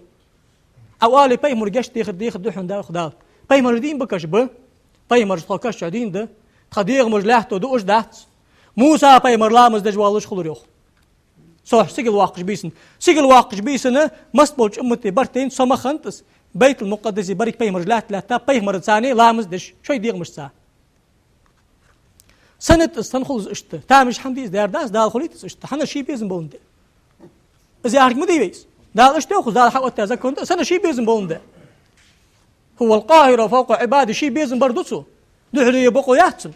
Ӏа оале, пайхамара гешт дехар дехаргда хьона, дӀаоха Дала. Пайхамараш дийна ба каша? Ба. Пайхамараш тхо каша чу дийна да. Тха дегӀамаш лаьтто дуаш дац. Муса пайхамар ламаз деш воаллаш хулар, йоах. Со сигала воаккхача бийсан. Сигала воаккхача бийсан массаболча уммата барт тайна со ма хиннад из. Байтул-Мукъаддасе берригаш пайхамараш лаьтта-лаьтта, пайхамарца цхьана ламаз деш, шоай дегӀамашца. Сенна да из, сенна хул из иштта? Тамаш хӀама дий из, дера дац, Дала хулийт из иштта. ХӀана, ший безам боландаь. Из яхилга ма дий вай из. Дала иштта йоах из, Дала хьаоттаяь закон да, сенна, ший безам боландаь. «هو القاهر فوق عباده», ший безам бар да цо. Духьале бокъо яц цун.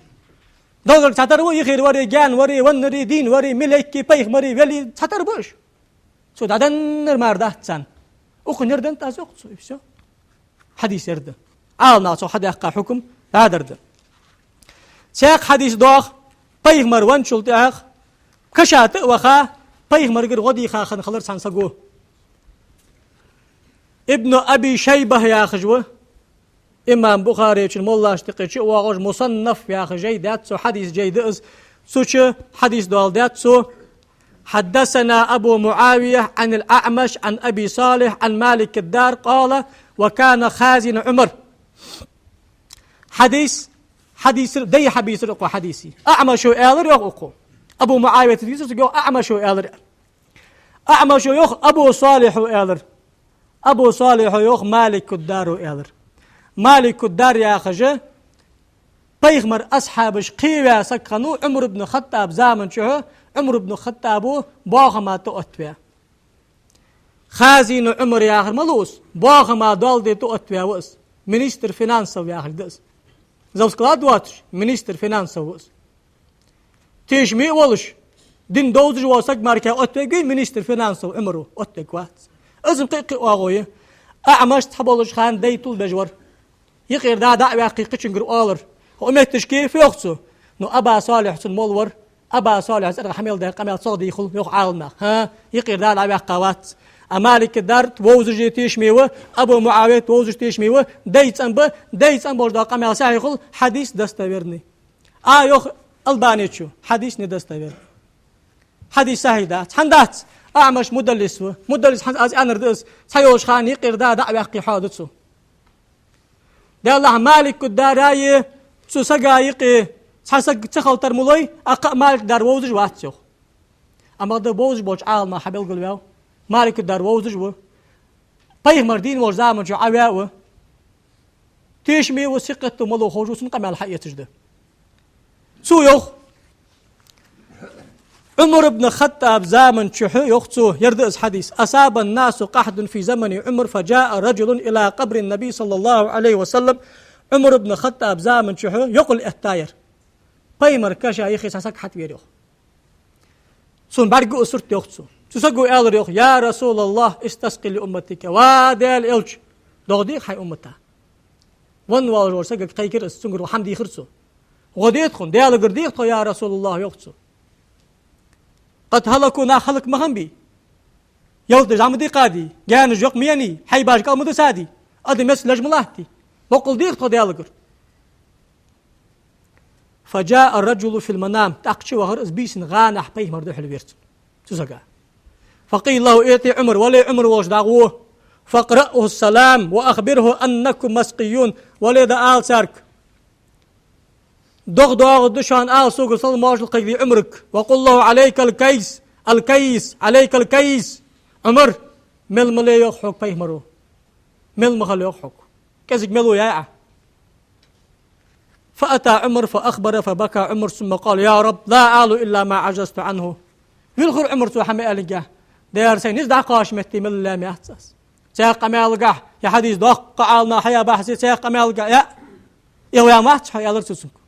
Долгарг цхьатарра ва, юхера варий, гаьна варий, веннарий, дийна варий, малайкий, пайхамарий, велий, цхьатарра ба уж. Цо дӀаденнар мара дац царна. Укхун ер деннад аз, йоах цо, и всё. Хьадис ер да. Ӏаламнаха цох хьадаьккха хьукам дӀадар да. Цхьаькха хьадис доагӀа, пайхамар венначул тӀехьагӀа, каша тӀа а ваха, Пайхамаргара гӀо дийха хинна хилар цхьан саго. Ибн Аби Шайба яхаш ва. Имам Бухаречун моллашта юкъе чу а воагӀаш, Мусаннаф яха жай даьд цо, хьадис жай да из. Цу чу хьадис доаладаьд цо. حدثنا أبو معاوية عن الأعمش عن أبي صالح عن مالك الدار قال: وكان خازن عمر. Хьадис, хьадис, дай хьабийцар укхо хьадиси. АӀмашо аьлар йоах укхо. Абу МуӀавията дийцар цунга йоах, АӀмашо аьлар. АӀмашо йоах, Абу Салихьо аьлар. Абу Салихьо йоах, Маликуддаро аьлар. Маликуддар яхаш, пайхамара асхьабаш кхеваь саг хиннав Ӏумар ибн Хаттаба заман чухь, Ӏумар ибн Хаттабо боахама тӀа оттаваь. Хазину Ӏумар яхар малув из, боахама доал де тӀа оттаваь ва из. Министр финансов яхилга да из. Зав склад воацаш, министр финансов ва из. Тешаме а волаш, дин довзаш вола саг мара оттавергвий министр финансов Ӏумаро? Оттавергвац. Из-м кхы а кхы а оагӀув я. АӀмаш цхьаболча хана дай тулбеш вар. Юкъера да дӀа а ваьккхе, кхычунгара оалар: «Хьо метташке фу йоах цо?» Ну, Аба Салихь цун молла вар. Аба Салихьа цӀерагӀа хьа мел даь къамаьл цох дийхал, йоах Ӏаламнаха. ХӀа, юкъера да дӀа а ваьккха вац. А Маликуддар вовзаш а тешаме ва, Абу МуӀавията вовзаш а тешаме ва, дай цӀенбаь, дай цӀенболаш дола къамаьл сахьихь хул, хьадис достоверный. А, йоах Албанечо, хьадис недостоверный. Хьадис сахьихь дац. ХӀана дац? АӀмаш мудаллис ва. Мудаллис хӀанз аз аьннар да из. Цхьайолча хана юкъера да дӀа а ваьккхе хьоаду цо. Деллахь, Маликуддара е цу сага юкъе цхьа саг ца хилийтар ма лой, а кхы а Маликуддар вовзаш вац, йоах. Амма да вовзаш болча Ӏаламнаха хьабелгалваьв, Маликуддар вовзаш ва. Пайхамар дийна волча заман чухь Ӏаваь а ва. Тешаме ва, сикхетам ма лув, ховш ва, цун къамаьл хьаэцаш да. Цо йоах, Ӏумар ибн Хаттаба заман чухь, йоах цо, ер да из хьадис: أصاب الناس قحط في زمن عمر فجاء رجل إلى قبر النبي صلى الله عليه وسلم. Ӏумар ибн Хаттаба заман чухь йокъал эттаяр. Пайхамара каша юхе цхьа саг хьатӀавера, йоах. Цунна бӀаргагу из сурт, йоах цо. Цу саго аьлар, йоах: «يا رسول الله، استسق لأمتك». Ва Даьла элча, догӀа деха хьай уммата. Венна волаш волча сагага кхайкар из, цунгара хӀама дийхар цо. ГӀо де тхона, Даьлагара деха тхо, я Расулаллахь, йоах цо. قد هلكوا, нах хӀалак ма хиннабий? Ялаташ зӀамига ма дикхадий? Гаьнаш йокъа ма яьннай? Хьайбаш кӀал ма дисадий? Адам меца леш ма латтий? Боккъал деха тхо Даьлагара. فجاء الرجل في المنام. ТӀаккха чувахар из бийсанна гӀанахь пайхамара духьал вера цунна. Цу сага. فقيل له: ائت عمر, вале Ӏумар волча дӀагӀо. فاقرئه السلام وأخبره أنكم مسقيون. Вале, дӀаала царга: догӀа доагӀаргда шоана, ала согара салам-моаршал кхайкаде Ӏумарга. وقل له: عليك الكيس، الكيس، عليك الكيس. Ӏумар, мел ма ле, йоах, хьога пайхамаро. Мел ма хила, йоах, хьога. КӀезига мел ва, яьй Ӏа. فأتى عمر فأخبره فبكى عمر ثم قال: يا رب، لا أعلو إلا ما عجزت عنه. Вилхар Ӏумар цо хӀама аьллинге: «Даьра, сайна низ дӀакхоачача метте мел лаьма яц аз. Цхьаькха къамаьлагахь, е хьадис доккха Ӏаламнаха хьаяь бахьасе, цхьаькха къамаьлагахь, яь, эгӀаваь вац хьо», аьлар цо цунга.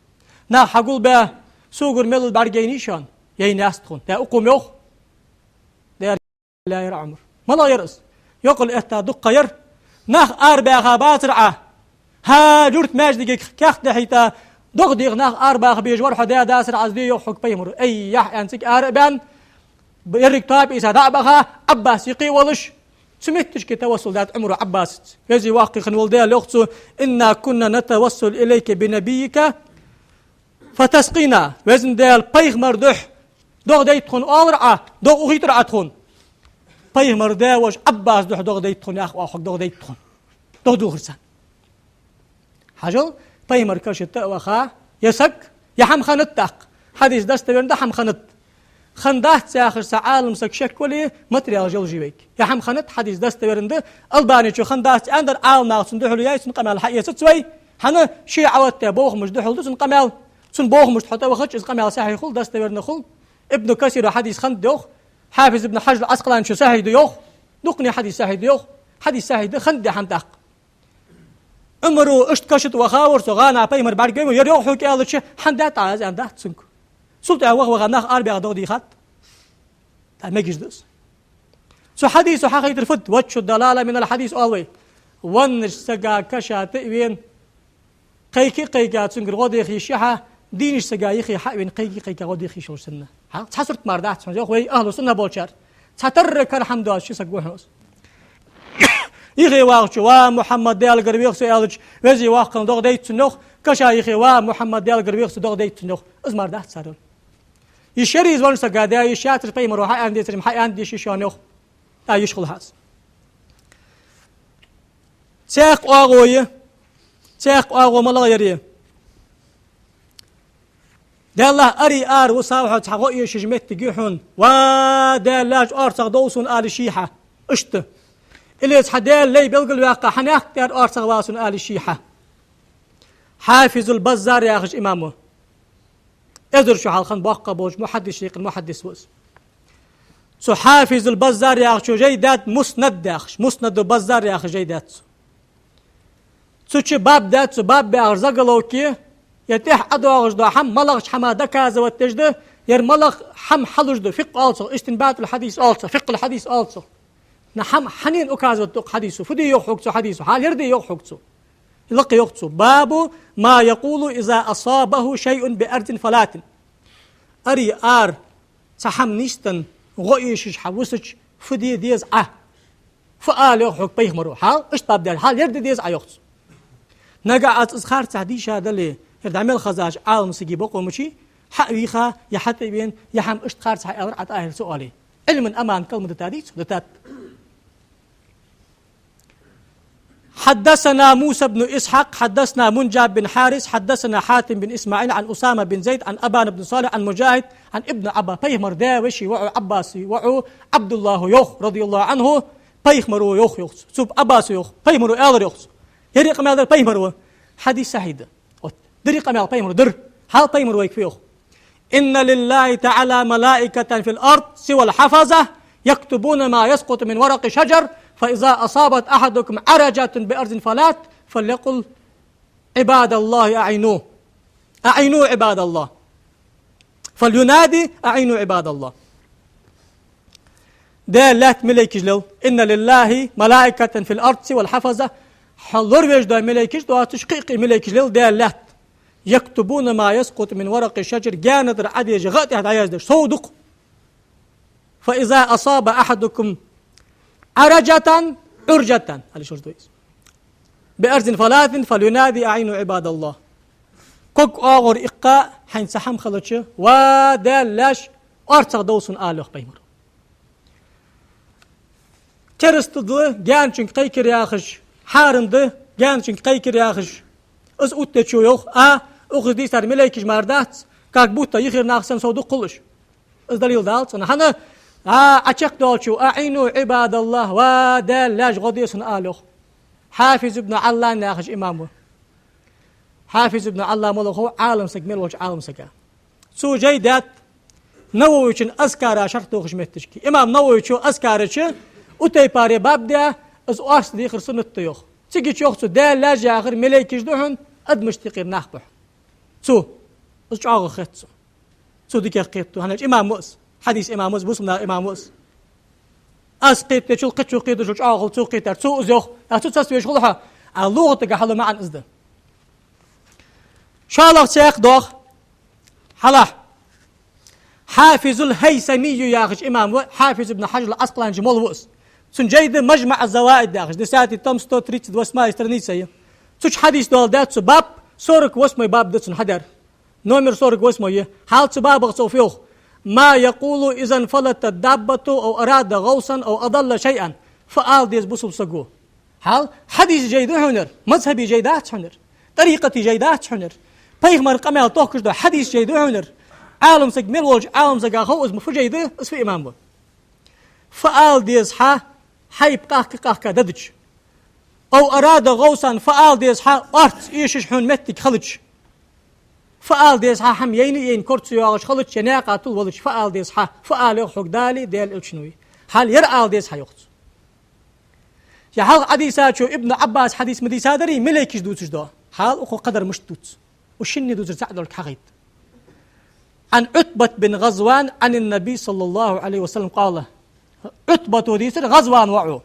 Нах хьагулбаь, согара мел лала бӀаргаяйнай шоана? Яйнаяц тхона. Е укхо ма йоах? Даьра, лаьяр Ӏумар. МалагӀа яр из? Йокъал этта дукха яр. Нах арабаьха бацар Ӏа. ХӀара юрта маьждиге кхехкадахьийта, догӀа деха нах арабаха безаш вар хьо, даь дацар Ӏа из де, йоах хьога пайхамаро. Ай, яхь, аьнна цига ара а баьнна, еррига тоаба ийца дӀа а баха, Ӏаббас юкъе а волаш, цу метташке тавассул даьд Ӏумаро Ӏаббасаца. Веза-воккха хинна вола Даьла, йоах цо: إنا كنا نتوسل إليك بنبيك فتسقينا. Веза Даьла, пайхамара духьа догӀа дайта тхона оалар Ӏа, догӀа ухийтар Ӏа тхона. Пайхамара даь-воша Ӏаббаса духьа догӀа дайта тхона, яхаш, оаха хьога догӀа дайта тхона. ДогӀа дувгӀар царна. Хьажал, пайхамара каша тӀа а ваха, е саг, е хӀама хиннад тӀаккха. Хьадис достоверный да, хӀама хиннад. Хиннадац яхаш цхьа Ӏалам саг шек вале, материалаш йолаш я вайга. Е хӀама хиннад, хьадис достоверный да, Албанечо хиннадац аьннадар, Ӏаламнаха цунна духьал яьй, цун къамаьл хьаэцац вай. ХӀана, ше Ӏооттадаь бохамаш духьал да цун къамаьл. Цун бохамашта хьо тӀавахача, из къамаьл сахьихь хул, достоверный хул. Ибн Касиро хьадис хиннад йоах, Хьафиз ибн Хьажар ал-Ӏаскъаланечо сахьихь да йоах, дукхане хьадис сахьихь да йоах, хьадис сахьихь да, хиннад е хӀама тӀаккха. Ӏумаро иштта каша тӀа ваха вар со, гӀанахь пайхамар бӀаргавайнавар, ер йоах хьога аьлча, хӀана даьд Ӏа из, аьннадац цунга. Цул тӀехьагӀа ваха-ваха нах арабаьха догӀа дийхад. ТӀаккха мегаш да из. Цу хьадисо хьахайтар фуд? وجه الدلالة من الحديث оал вай. Веннача сага каша тӀа а вена, кхайка а кхайкаь, цунгара гӀо деха йиш я хьа, Дийнача сага юхе хьа а вена, кхайки-кхайка гӀо де хий йолаш санна. Хьа? Цхьа сурт мара дац хьона, йоах вай ахӀлу сунна болчар. Цхьа тарра кара хӀама доацаш саг ва хьона из. Юхе вагӀачо: «Ва Мухьаммад, Даьлагара вех со», аьлча, везе воккха хана догӀа дайта цунна, йоах. Каша юхе: «Ва Мухьаммад, Даьлагара вех со», догӀа дайта цунна, йоах. Из мара дац цар. Из шера из веннача сага даь, из шацар пайхамаро хьааьннадецар, хьааьннадеш я шоана, йоах. ТӀа йиш хул хьа из. Цхьаькха оагӀув я. Цхьаькха оагӀув малагӀа яр? Даьллахь, аре ара вусав хьо, цхьа гӀо эшаш моттиг я хьона. «Ва Даьла лаьш, орцагӀдовла сона», ала йиш йий хьа? Иштта. Или цхьа Даьла лай белгалваьккха, хьа наькъа тӀара орцагӀвала сона, ала йиш йий хьа? Хьафизул Баззар яхаш имам ва. Эзар шу хьалха боккха болча мухьаддисех юкъера мухьаддис ва из. Цу Хьафизул Баззар яхачо жай даьд Муснад яхаш, Муснадул Баззар яхаш жай даьд цо. Цу чу баб даьд цо, баб яхар заголовке, е тӀехьа ӀодоагӀаш дола хӀама малагӀча хӀаман доказывать деш да, е малагӀа хӀама хьалуш да, фикъхӀ оал цох, истинбатул хьадис оал цох, фикъхӀул хьадис оал цох. На хӀама хьанна указывать ду укх хьадисо, фу де йоах хьога цу хьадисо, хьал ер де йоах хьога цо. Лакха йоах цо: «باب ما يقول إذا أصابه شيء بأرض فلاة». Аре ара цхьа хӀама нийсденна, гӀо эшаш хьавусача, фу де деза Ӏа? Фу ала йоах хьога пайхамаро? Хьал иштта баб даьд, хьал ер де деза Ӏа, йоах цо. Нагахь аз из харцахьа дийша дале, ер дӀа мел хезача Ӏалам сага бокъо ма яций, хьа а вийха, е хьа тӀа а вена, е хӀама иштта харцахьа аьлар Ӏа тӀа, аьлар цо, оале. علما أمانا калма дита дий цо? Дитад. حدثنا موسى بن إسحاق، حدثنا منجاب بن حارث، حدثنا حاتم بن إسماعيل عن أسامة بن زيد، عن أبان بن صالح، عن مجاهد، عن ابن عباس. Пайхамара даь-веший воӀо, Ӏаббаса воӀо, Ӏабдуллахьо йоах, رضي الله عنه, пайхамаро йоах, йоах цо. Цу Ӏаббасо йоах, пайхамаро аьлар, йоах цо. Ер къамаьл дар пайхамаро ва. Хьадис сахьихь да. Вот. Дир къамаьл пайхамаро дир. Хьал пайхамаро вайга фу йоах: «إن لله تعالى ملائكة في الأرض سوى الحفظة يكتبون ما يسقط من ورق الشجر، فإذا أصابت أحدكم عرجة بأرض فلاة فليقل: عباد الله أعينوا، أعينوا عباد الله. فلينادي: أعينوا عباد الله». Даьла лаьтта малейкаш лел. «إن لله ملائكة في الأرض سوى الحفظة». Хьа лоравеш дола малейкаш доацаш, кхы а кхы малейкаш лел Даьла лаьтта. «يكتبون ما يسقط من ورق الشجر», гаьна тӀара Ӏодежа гӀа тӀа дӀаяздеш, сов дукха. «فإذا أصاب أحدكم عرجة، عرجة», аьле шоаш дойс, «بأرض فلاة فلينادي: أعينوا عباد الله». Ког оагӀора иккха хьайна цхьа хӀама хилча: «Ва Даьла лаьш, орцагӀдовла сона», ала йоах пайхамаро. Керастал да гаьнчунга кхайкар яхаш, хьарам да гаьнчунга кхайкар яхаш. Из оттаечо йоах: а, укхаза дийцар малейкаш мара дац, как будто юхера нах санна сов дукха хул уж. Из далил далац цунна. ХӀана? А, Ӏа чакхдоалачо: «أعينوا عباد الله», «Ва Даьла лаьш, гӀо де сона», ала йоах. Хьафиз ибн Ӏаллам яхаш имам ва. Хьафиз ибн Ӏаллам мала хов? Ӏалам саг мел волча Ӏалам сага. Цо жай даьд Нававийчун Азкара шархь дохаш моттигашка. Имам Нававийчо Азкара чу укх тайпара баб даь, из орц дехар суннат да йоах. Цига чу йоах цо: «Даьла лаьш яхар малейкаш да хьона, адамашта юкъера нах ба хьона». Цо из чӀоагӀа хет цо. Цо дикагӀа кхетаду, хӀана аьлча имам ва из, хьадиса имам ва из, бусалба наха имам ва из. Аз кхетадечул, кхычо кхетадечул чӀоагӀа хул цо кхетар. Цо из йоах, а цо цецвеш хул хьо, а лугӀатага хьалу маӀан из да. ШоллагӀа цхьаькха доагӀа. Хьалахь. Хьафизул ХӀайсамий яхаш имам ва, Хьафиз ибн Хьажар ал-Ӏаскъаланичун молла ва из. Цун жай да «МаджмаӀ аз-Заваид» яхаш, десятый том, сто тридцать восьмая страница я. Цу чу хьадис доаладаьд цо, баб, сорок восьмой баб да цун хьадаьр. Номер сорок восьмой я. Хьал цу бабах цо фу йоах: «ما يقول إذا انفلتت دابته أو أراد غوصا أو أضل شيئا». Фу ала деза бусалба саго? Хьал, хьадиса жай да хьона ер, мазхӀаба жай дац хьона ер, тӀарикъата жай дац хьона ер. Пайхамара къамаьл тохкаш дола хьадиса жай да хьона ер. Ӏалам саг мел волча Ӏалам сага хов из ма фу жай да, из фу имам ва. Фу ала деза хьа, хьайба къахка-къахка дадача. «أو أراد غوصا», фу ала деза хьа, орц эшаш хьона моттиг хилча. Фу ала деза хьа, хӀама яйна а яйна, кора ца йоагӀаш хилча, е наькъа тӀа валача, фу ала деза хьа, фу ала йоах хьога Дала, Даьла Элчано. Хьал ер ала деза хьа, йоах цо. Е хьалха Ӏодийшачо Ибн Ӏаббаса хьадис ма дийцадарий, малейкаш дувцаш дола. Хьал укхо кхадар мишта дувц? Уж шинне дувцар цаӀ долга хьахайт. عن عتبة بن غزوان عن النبي صلى الله عليه وسلم قال. Ӏутбато дийцар, ГӀазван воӀо.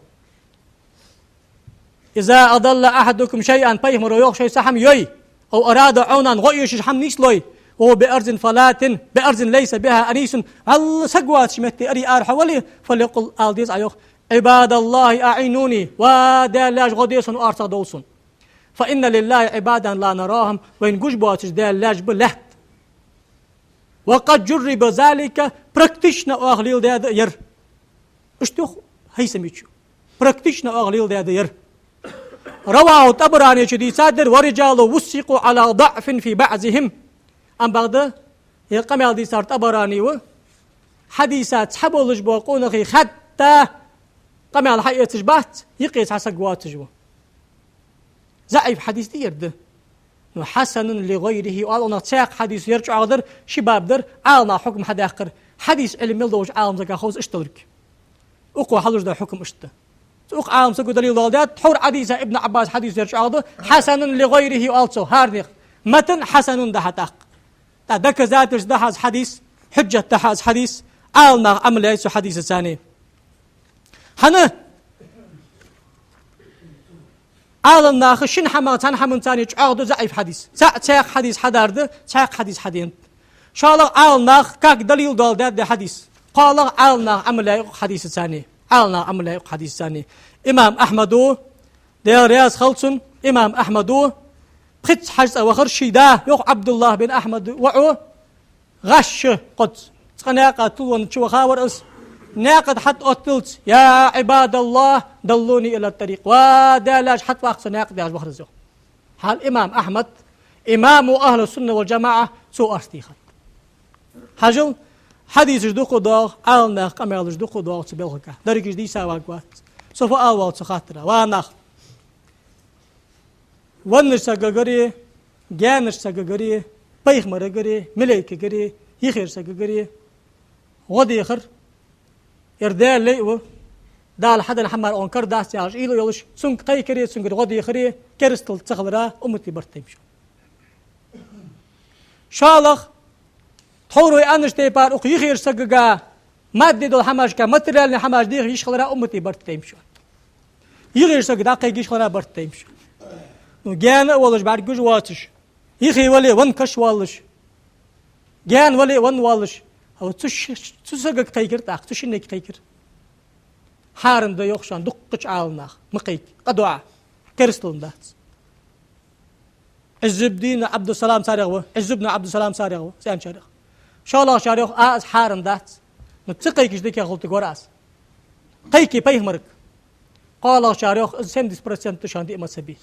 «إذا أضل أحدكم شيئا», пайхамаро йоах, шоай цхьа хӀама йой, «أو أراد عونا», гӀо эшаш хӀама нийслой, وهو بأرض فلاة، بأرض ليس بها أنيس. Алла саг воацача метте аре арахьа вале, فليقل, ала деза Ӏа, йоах: عباد الله أعينوني, ва Даьла лаьш, гӀо де сона, орцагӀдовла сона. فإن لله عبادا لا نراهم, вайна гуш боацаш Даьла лаьш ба лаьтта. وقد جرب ذلك, практично оаха леладаьд ер. Иштта йоах ХӀайсамичо. Практично оаха леладаьд ер. رواه الطبراني, чу дийцад ер, ورجاله وثقوا على ضعف في بعضهم. Амма бакъда, ер къамаьл дийцар ТӀабарани ва. Хьадиса цхьаболаш бола къонахий хатта къамаьл хьаэцаш бац, юкъе цхьа саг воацаш ва. ЗаӀиф хьадис да ер да. Ну, حسن لغيره, оал, нах, цхьаькха хьадис ер чӀоагӀа дар, ши баб дар, Ӏаламнаха хьукм хьадаьккхар. Хьадис Ӏилма мел долча Ӏаламсага ховш иштта долга. Укхо хьалуш да хьукм иштта. Укх Ӏаламсаго далил доаладаьд, тхьовра Ӏадийца Ибн Ӏаббаса хьадис ер чӀоагӀа да, حسن لغيره оал цо, хӀаранех. Матан хьасанун да хьа тӀаккха. ТӀа доказательство да хьа из хьадис, хьужжат да хьа из хьадис, Ӏаламнаха Ӏамал яьй цу хьадисаца. ХӀана? Ӏаламнаха шин хӀамах цхьан хӀаманца чӀоагӀду заӀиф хьадис. ЦаӀ цхьаькха хьадис хьадар да, цхьаькха хьадис хьаденад. ШоллагӀа, Ӏаламнаха как далил доаладаьд ер хьадис. КхоалагӀа, Ӏаламнаха Ӏамал яьй укх хьадисаца. Ӏаламнаха Ӏамал яьй укх хьадисаца. Имам Ахьмада, Даьла раьза хилва цунна, имам Ахьмада, пхийтта хьажцӀа вахар ший да, йоах, Ӏабдуллахь бин Ахьмада воӀо, гӀаш ша кхозза. Цкъа наькъа тилла чу вахавар из. Наькъа тӀа хьатӀаотталца: يا عباد الله دلوني على الطريق. Ва Даьла лаьш, хьатӀаваккха со наькъа тӀа, яхаш вахар из, йоах. Хьал имам Ахьмад, имаму ахьлу сунна вал джамаӀа, цо орц тийхад. Хьажал, хьадисаш дукха доагӀа, Ӏаламнаха къамаьлаш дукха доагӀа цу балхага. Дерригаш дийца варгвац. Со фу ала воал цу хаттара? Ва нах, веннача сагагареи, гаьнача сагагареи, пайхамарагареи, малейкагареи, юхерча сагагареи гӀо дехар, ер Даьла лай ва, Дала хьаденна хӀама мара он кара дац яхаш уйла йолаш, цунга кхайкареи, цунгара гӀо дехареи керастал ца хилара уммата барт тайнаб шоана. ШоллагӀа, тхьовра вай аьннача тайпара укх юхерча сагага мадди дола хӀамашка, материальни хӀамаш деха йиш хилара уммата барт тайнаб шоана. Юхерча сагага дӀакхайка йиш хилара барт тайнаб шоана. Ну, гаьна а волаш бӀаргагуш воацаш, юхе вале венна каш воаллаш, гаьна вале венна воаллаш, а вот цу ш-, цу сагага кхайкар тӀаккха, цу шиннега кхайкар. Хьарам да йоах шоана дуккхача Ӏаламнаха, ма кхайка, къа доагӀа, керастал дац. Ӏиззуддин Ӏабдуссалам царех ва, Ӏиззу бну Ӏабдуссалам царех ва, цӀенчарех. ШоллагӀчар йоах, а, из хьарам дац. Ну, ца кхайкача дикагӀа хулийтаргвар аз. Кхайке пайхамарга. КхоалагӀчар йоах, из семьдесят процент да шоана диъ мазхӀаба.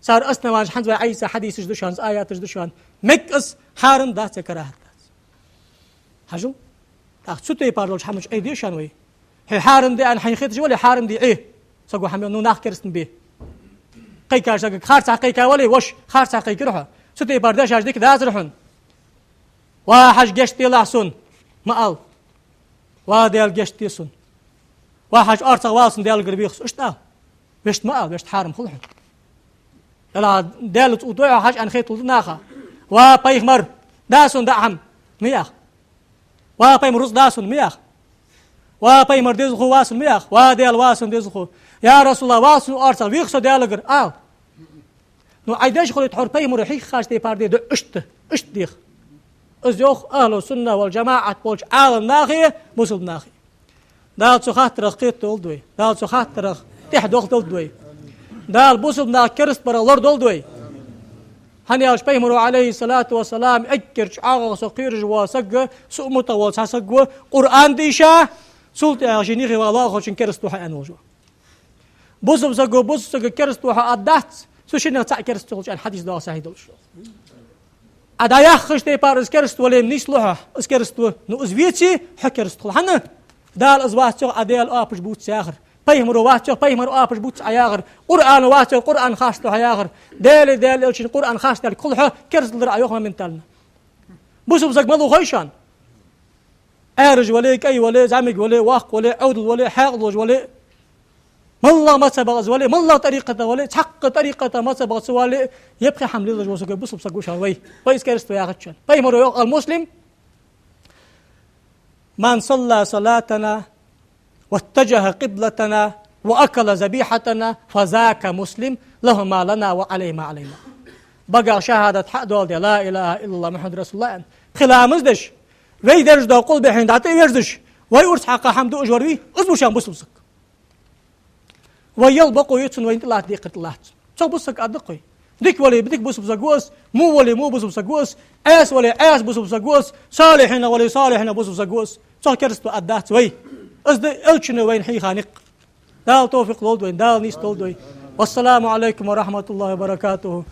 Цар основанеш хӀанз вай Ӏайса хьадисаш да шоана, аяташ да шоана. Мег из, хьарам дац е карахӀат дац. Хьажал? ТӀаккха цу тайпара долча хӀаманча Ӏе деза шоана вай. Хье хьарам да аьнна хьайна хеташ вале, хьарам да Ӏе. Саго хӀама, ну, нах керастан бе. Кхайкача сагага харцахьа кхайка вале, воша, харцахьа кхайкар хьо. Цу тайпара дешаш дика дацар хьона. Ва Хьажа, гешт делахь сона, ма ала. Ва Даьла, гешт де сона. Ва Хьажа, орцагӀвала сона, Даьлагара веха со. Иштта ала. Вешта ма ала, вешта хьарам хул хьона. Даьла, Даьлаца утӀой хьо, Хьажа, аьнна хеталу наха. Ва пайхамар, да сона даа хӀама, ма яха. Ва пайхамар, рузкъа да сона, ма яха. Ва пайхамар, дезалхо ва сона, ма яха. Ва Даьла, ва сона дезалхо. Я РасулаллахӀ, вала сона орцагӀа, веха со Даьлагара, ала. Ну, Ӏай деш хуле, тхьовра пайхамаро хьийхача тайпара де, иштта, иштта деха. Из йоах ахьлу сунна вал джамаӀат болча Ӏаламнахеи бусалба нахеи. Дала цу хаттарах кхетадолда вай. Дала цу хаттарах тӀехьадохадолда вай. Дала бусалба нах кераста барах лорадолда вай. ХӀана аьлча пайхамаро, Ӏалайхи ссалату вассалам, эггара чӀоагӀагӀа со кхераш вола саг, са умматах вола цхьа саг ва, Къуръан дийша, цул тӀехьагӀа шийна юхе вала лоалахочунга кераста ва хьо аьнна волаш ва. Бусалба саго бусалба сагага кераста ва хьо аргдац, цу шиннех цаӀ кераста ца хулаш аьнна хьадис доагӀа сахьихь долаш. Ӏа дӀаяххача тайпара из кераста вале, нийслу хьо, из кераста ва. Ну, из веце, хьо кераста хул. ХӀана? Дала из вац йоах, Ӏа Даьла оапаш бувц яхар. Пайхамаро вац йоах, пайхамара оапаш бувц Ӏа яхар. Къуръано вац йоах, Къуръан харц да хьа яхар. Даьлеи Даьла элчанеи Къуръан харц даьлга хул хьо, керастал дир Ӏа йоах моментально. Бусалба саг малув хой шоана? Ӏаьржа вале, кӀай вале, зӀамига вале, воккха вале, Ӏовдал вале, хьаькъал волаш вале, моллагӀа мазхӀабах из вале, моллагӀа тӀарикъатах вале, цхьаккха тӀарикъатах, мазхӀабах ца вале, е пхи хӀама лелаш вола саг бусалба саг ва шоана вай. Вай из кераста ва яхац шоана. Пайхамаро йоах: المسلم من صلى صلاتنا واتجه قبلتنا وأكل ذبيحتنا فذاك مسلم، له ما لنا وعليه ما علينا. Багах шахӀадат хьа а доаладаь, لا إله إلا الله محمد رسول الله аьнна, Пхи ламаз деш, вай деш дола къулбехьа дӀатӀавийрзаш, вай урс хьакха хӀама дуаш вар вий, из ва шоана бусалба саг. Вай яла бокъо я цунна, вайна тӀалатта декхар тӀалатта цунна. Цох бусалба саг аргда-кх вай. Дика вале, дика бусалба саг ва из, во вале, во бусалба саг ва из, Ӏеса вале, Ӏеса бусалба саг ва из, салихьинах вале, салихьинах бусалба саг ва из. Цох кераста аргдац вай. Из да Элчано вайна хьийха никъ. Дала товфикъ лолда вайна, Дала нийса долда вай. والسلام عليكم ورحمة الله وبركاته.